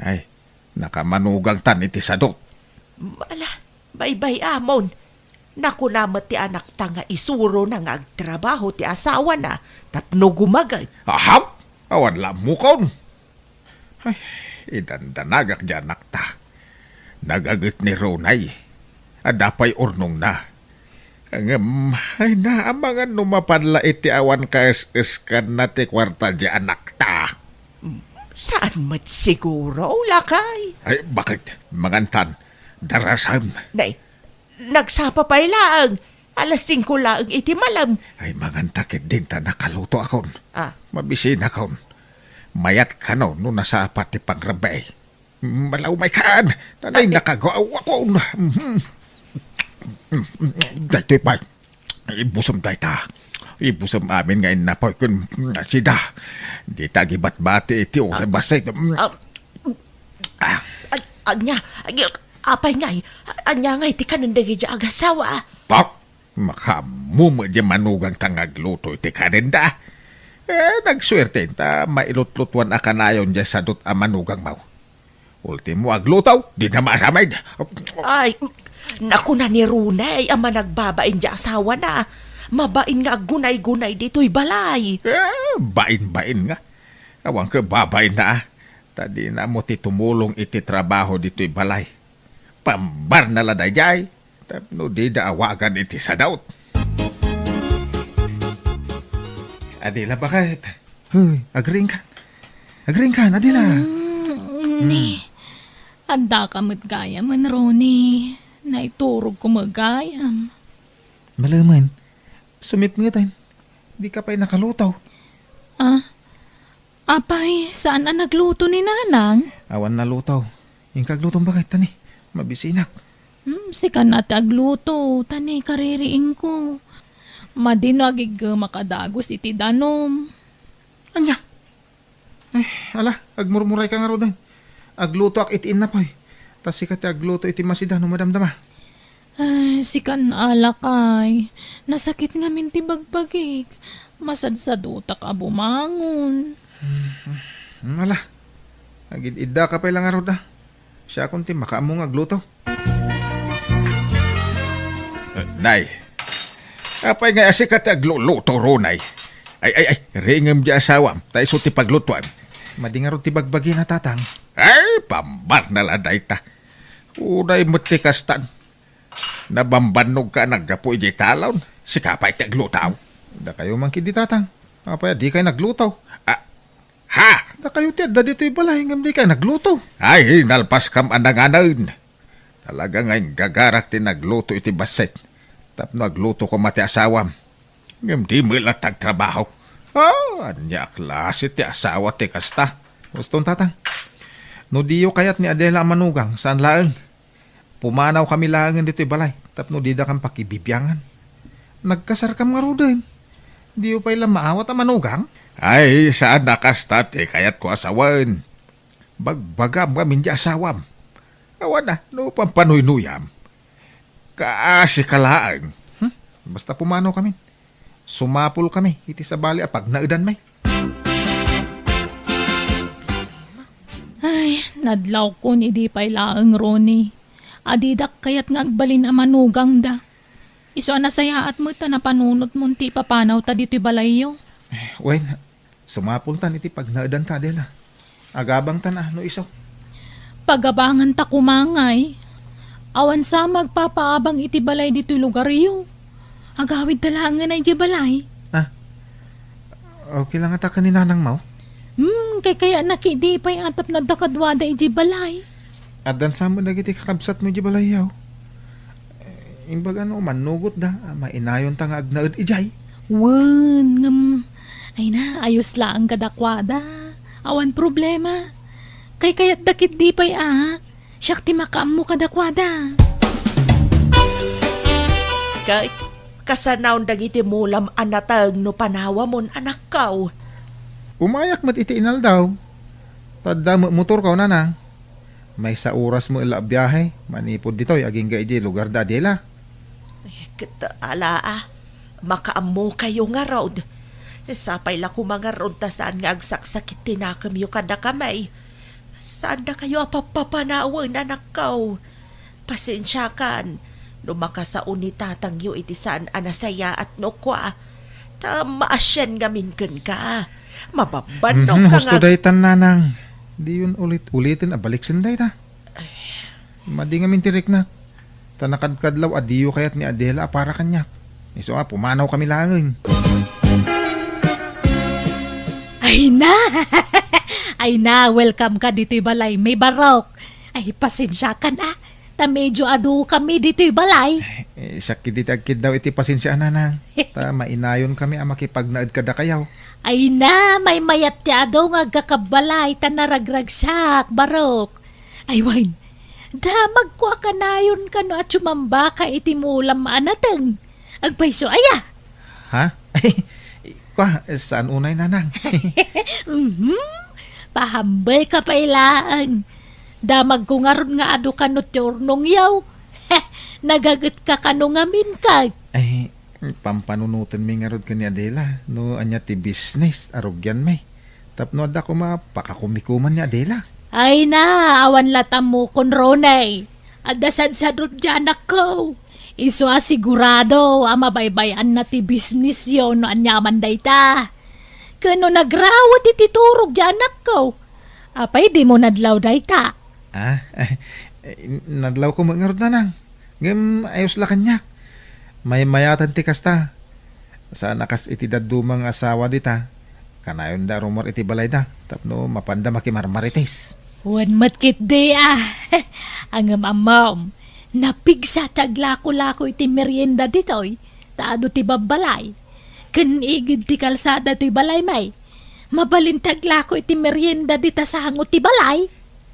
Ay, nakamanugangtan iti sadot. Ala, baybay-amon. Nakuna met ti anakta nga isurona nga agtrabaho ti asawana tapno gumaget. Ahap! Awan la ammokon. Ay, idandanagak diay anakta. Nagaget ni Runay. Adda pay urnongna. Ngem, ay, naamangan no mapan la iti awan kaes-eskanna ti kuarta diay anakta. Saan met siguro, lakay? Ay, baket? Mangantan, darasem. Nay, nagsapa pay laeng. Alas singko laeng iti malem. Ay, manganta ketdin ta nakalutoakon. Ah. Mabisinakon. Mayat kano no nasapa ti pangrabii. Malawmaykan! Tanay, nakagawakon! Mhm. Daytoy pay. Ibusem dayta. Ibusem amin nga innapoy ken sida. Dita agibatbati iti oras bassit. Ah. Ah. Ag-, anya, ag-, apay ngay, anya ngay ti kanen dagiti agassawa? Pak! Makaammo met diay manugangta nga agluto iti kanenda. Eh, nagsuerte ta mailutlutuan a kanayon diay sadot a manugangmo. Ultimo agluto, dina maaramid. Ay, nakuna ni Runay a managbabain diay asawana. Mabain nga aggunay-gunay ditoy balay. Eh, bain-bain nga. Awan ket babainna, a. Ta dina ammo ti tumulong iti trabaho ditoy balay. Pambarna la daydiay, tapno dida awagan iti sadot. Adila, baket? Hoy, agriingkan. Agriingkan, Adila. Mm, ni, addaka met gayam, Ronnie. Naiturogko met gayam. Malemen, sumipngeten. Dika pay nakaluto. Ah, Apay, saan a nagluto ni Nanang? Awan naluto. Inka aglutom, baket, ta ni, mabisinak. Hmm, sika na ti agluto, ta ni, kaririingko. Madi no agiggemak a dagus iti danum. Ania? Ay, ala, agmurmurayka ngaruden. Aglutoak iti innapoy. Ta sika ti agluto iti masida no madamdama. Ay, sikan a lakay. Nasakit ngamin ti bagbagik. Masadsadutak a bumangon. Hmm, ala. Agid-iddaka pay la ngarud, a. Siakon ti makaammo nga agluto. Nay, apay nga sika ti agluluto, Ronay? Ay, ay, ay, riingem diay asawam, ta isu ti paglutoam. Madi ngarud ti bagbagina, Tatang. Ay, pambarna la dayta. Unay met ti kastan. Nabambannogka a naggapu idiay talon. Sika pay ti agluto. Dakayo man ketdi, Tatang. Apay a dikay nagluto? Ah, ha? Dakayo ti adda ditoy balay ngem dikay nagluto. Ay, nalpaskam a nanganen. Talaga nga inggagarak ti nagluto iti bassit. Tapno agluto koma ti asawam. Ngem di met latta agtrabaho. Ah, ania a klase ti asawa ti kasta? Uston, Tatang. No diyo kayat ni Adela a manugang, saan laeng. Pumanawkami laengen ditoy balay tapno didakam pakibibiangan. Nagkasarkam ngaruden. Diyo pay la maawat a manugang? Ay, saan a kasta ti kayatko a sawen. Bagbagam ngamin ti asawam. Awan a, no pampanuynuyam. Kaasika laeng. Hmm? Basta pumanawkami. Sumapulkami iti sabali a pagnaedanmi. Ay, nadlawkon idi pay laeng, Ronnie. A didak kayat nga agbalin a manugangda. Isu a nasayaat met ta napanunotmon ti ipapanawta ditoy balayyo. Eh, wen, sumapultan iti pagnaedanta, Adela. Agabangtan a no isu. Pagabanganta koma ngay. Awan sa nga agpapaabang iti balay ditoy lugaryo. Agawidta laengen idiay balay. Ah, okay la ngata ken ni nanangmo? Hmm, kaykayatna ketdi pay a tapno adda kaduada idiay balay. Addan sa met dagiti kakabsatmo idiay balayyo. Imbag a no mannugotda, a mainayonta nga agnaed idiay. Wen, ngem, ay na, ayos laeng kadakuada. Awan problema. Kaykayatda ketdi pay a, siak ti makaammo kadakuada. Ket, kasanaon dagiti mulam a nateng no panawamon, anakko? Umayak met iti inaldaw. Ta adda met motorko, nanang. Maysa oras met la a biahe manipud ditoy agingga idiay lugar da Adela. Eh, ket ala a, makaammokayo ngarud. Sapay la koma ngarud ta saan nga agsaksakit ti nakemyo kadakami. Saandakayo a pappapanawen, anakko. Pasensiakan no makasao ni tatangyo iti saan a nasayaat no kua. Ta maasian ngamin kenka. Mababannogka. Mhm, husto nga daytan, nanang. Diyon ulit-uliten a baliksen dayta. Madi ngamin ti riknak. Ta nakadkadlaw a diyo kayat ni Adela a para kaniak. Isu a, pumanawkami laengen. Ay na! Ay na, welcome ka ditoy balaymi, Barok. Ay, pasensiakan a. Ta medyo adukami ditoy balay. Eh, siak ketdi ti agkiddaw iti pasensiaan, nanang. Ta mainayonkami a makipagnaed kadakayo. Ay na, maymayat ti adu nga agkakabbalay ta naragragsak, Barok. Ay wen, damagko a kanayon kano a sumambaka iti mulam a nateng. Agpayso aya? Ha? Kua, saan unay, nanang? Mhm. Pahambelka pay laeng. Damagko ngarud nga adu kano ti urnongyo. Nagagetka kano ngamin, kag? Ay, pampanunotenmi ngarud ken ni Adela no ania ti business a rugianmi. Tapno adda koma pakakumikuman ni Adela. Ay na, awan la ta ammokon, Ronnie. Adda sadsadot diay anakko. Isu a sigurado a mabaybay-anna ti businessyo no aniaman dayta. Ken no nagrawet iti turog diay anakko, apay dimo nadlaw dayta? Ah, nadlawko met ngarud, nanang. Ngem ayos la kaniak. Maymayatan ti kasta. Saan a kas iti dadduma nga asawa dita, kanayonda a rummuar iti balayda tapno mapanda makimarmarites. Wen met ketdi a. Ngem ammom, napigsa ti aglakolako iti merienda ditoy, ta adu ti babbalay. Ken igid ti kalsada toy balaymi. Mabalin ti aglako iti merienda dita sango ti balay.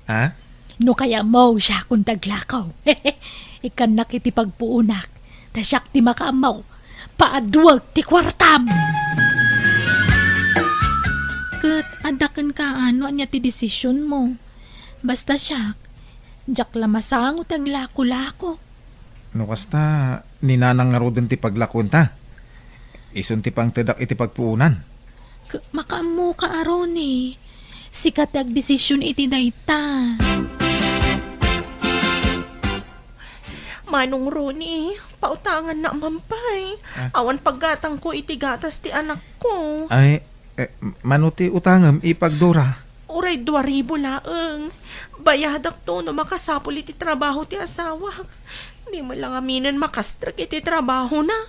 Ha? No kayatmo, siakon ti aglako. Ikkannak iti pagpuonak, ta siak ti makaammo. Paaduek ti kuartam. Ket adda kenka no ania ti desisionmo. Basta siak, diak la masango ti aglakolako. No kasta, ni nanang ngaruden ti paglakuenta. Isun ti pangtedak iti pagpuonan. K-, makaammoka a, Ronnie. Sika ti agdesision iti dayta. Manong Ronnie, pautangannak man pay. Ah. Awan paggatangko iti gatas ti anakko. Ay, Eh, mano ti utangem, Ipag Dora? Uray dua ribu laeng. Bayadakto no makasapul iti trabaho ti asawak. Di met la ngaminen makastrek iti trabahona.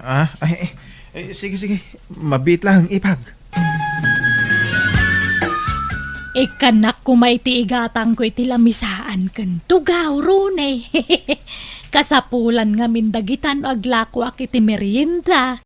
Ah, ay, ay, ay, sige, sige. Mabiit lang, ipag. Ikkannak koma iti igatangko iti lamisaan ken tugaw, Rune. Kasapulan ngamin dagitan no aglakoak iti merienda.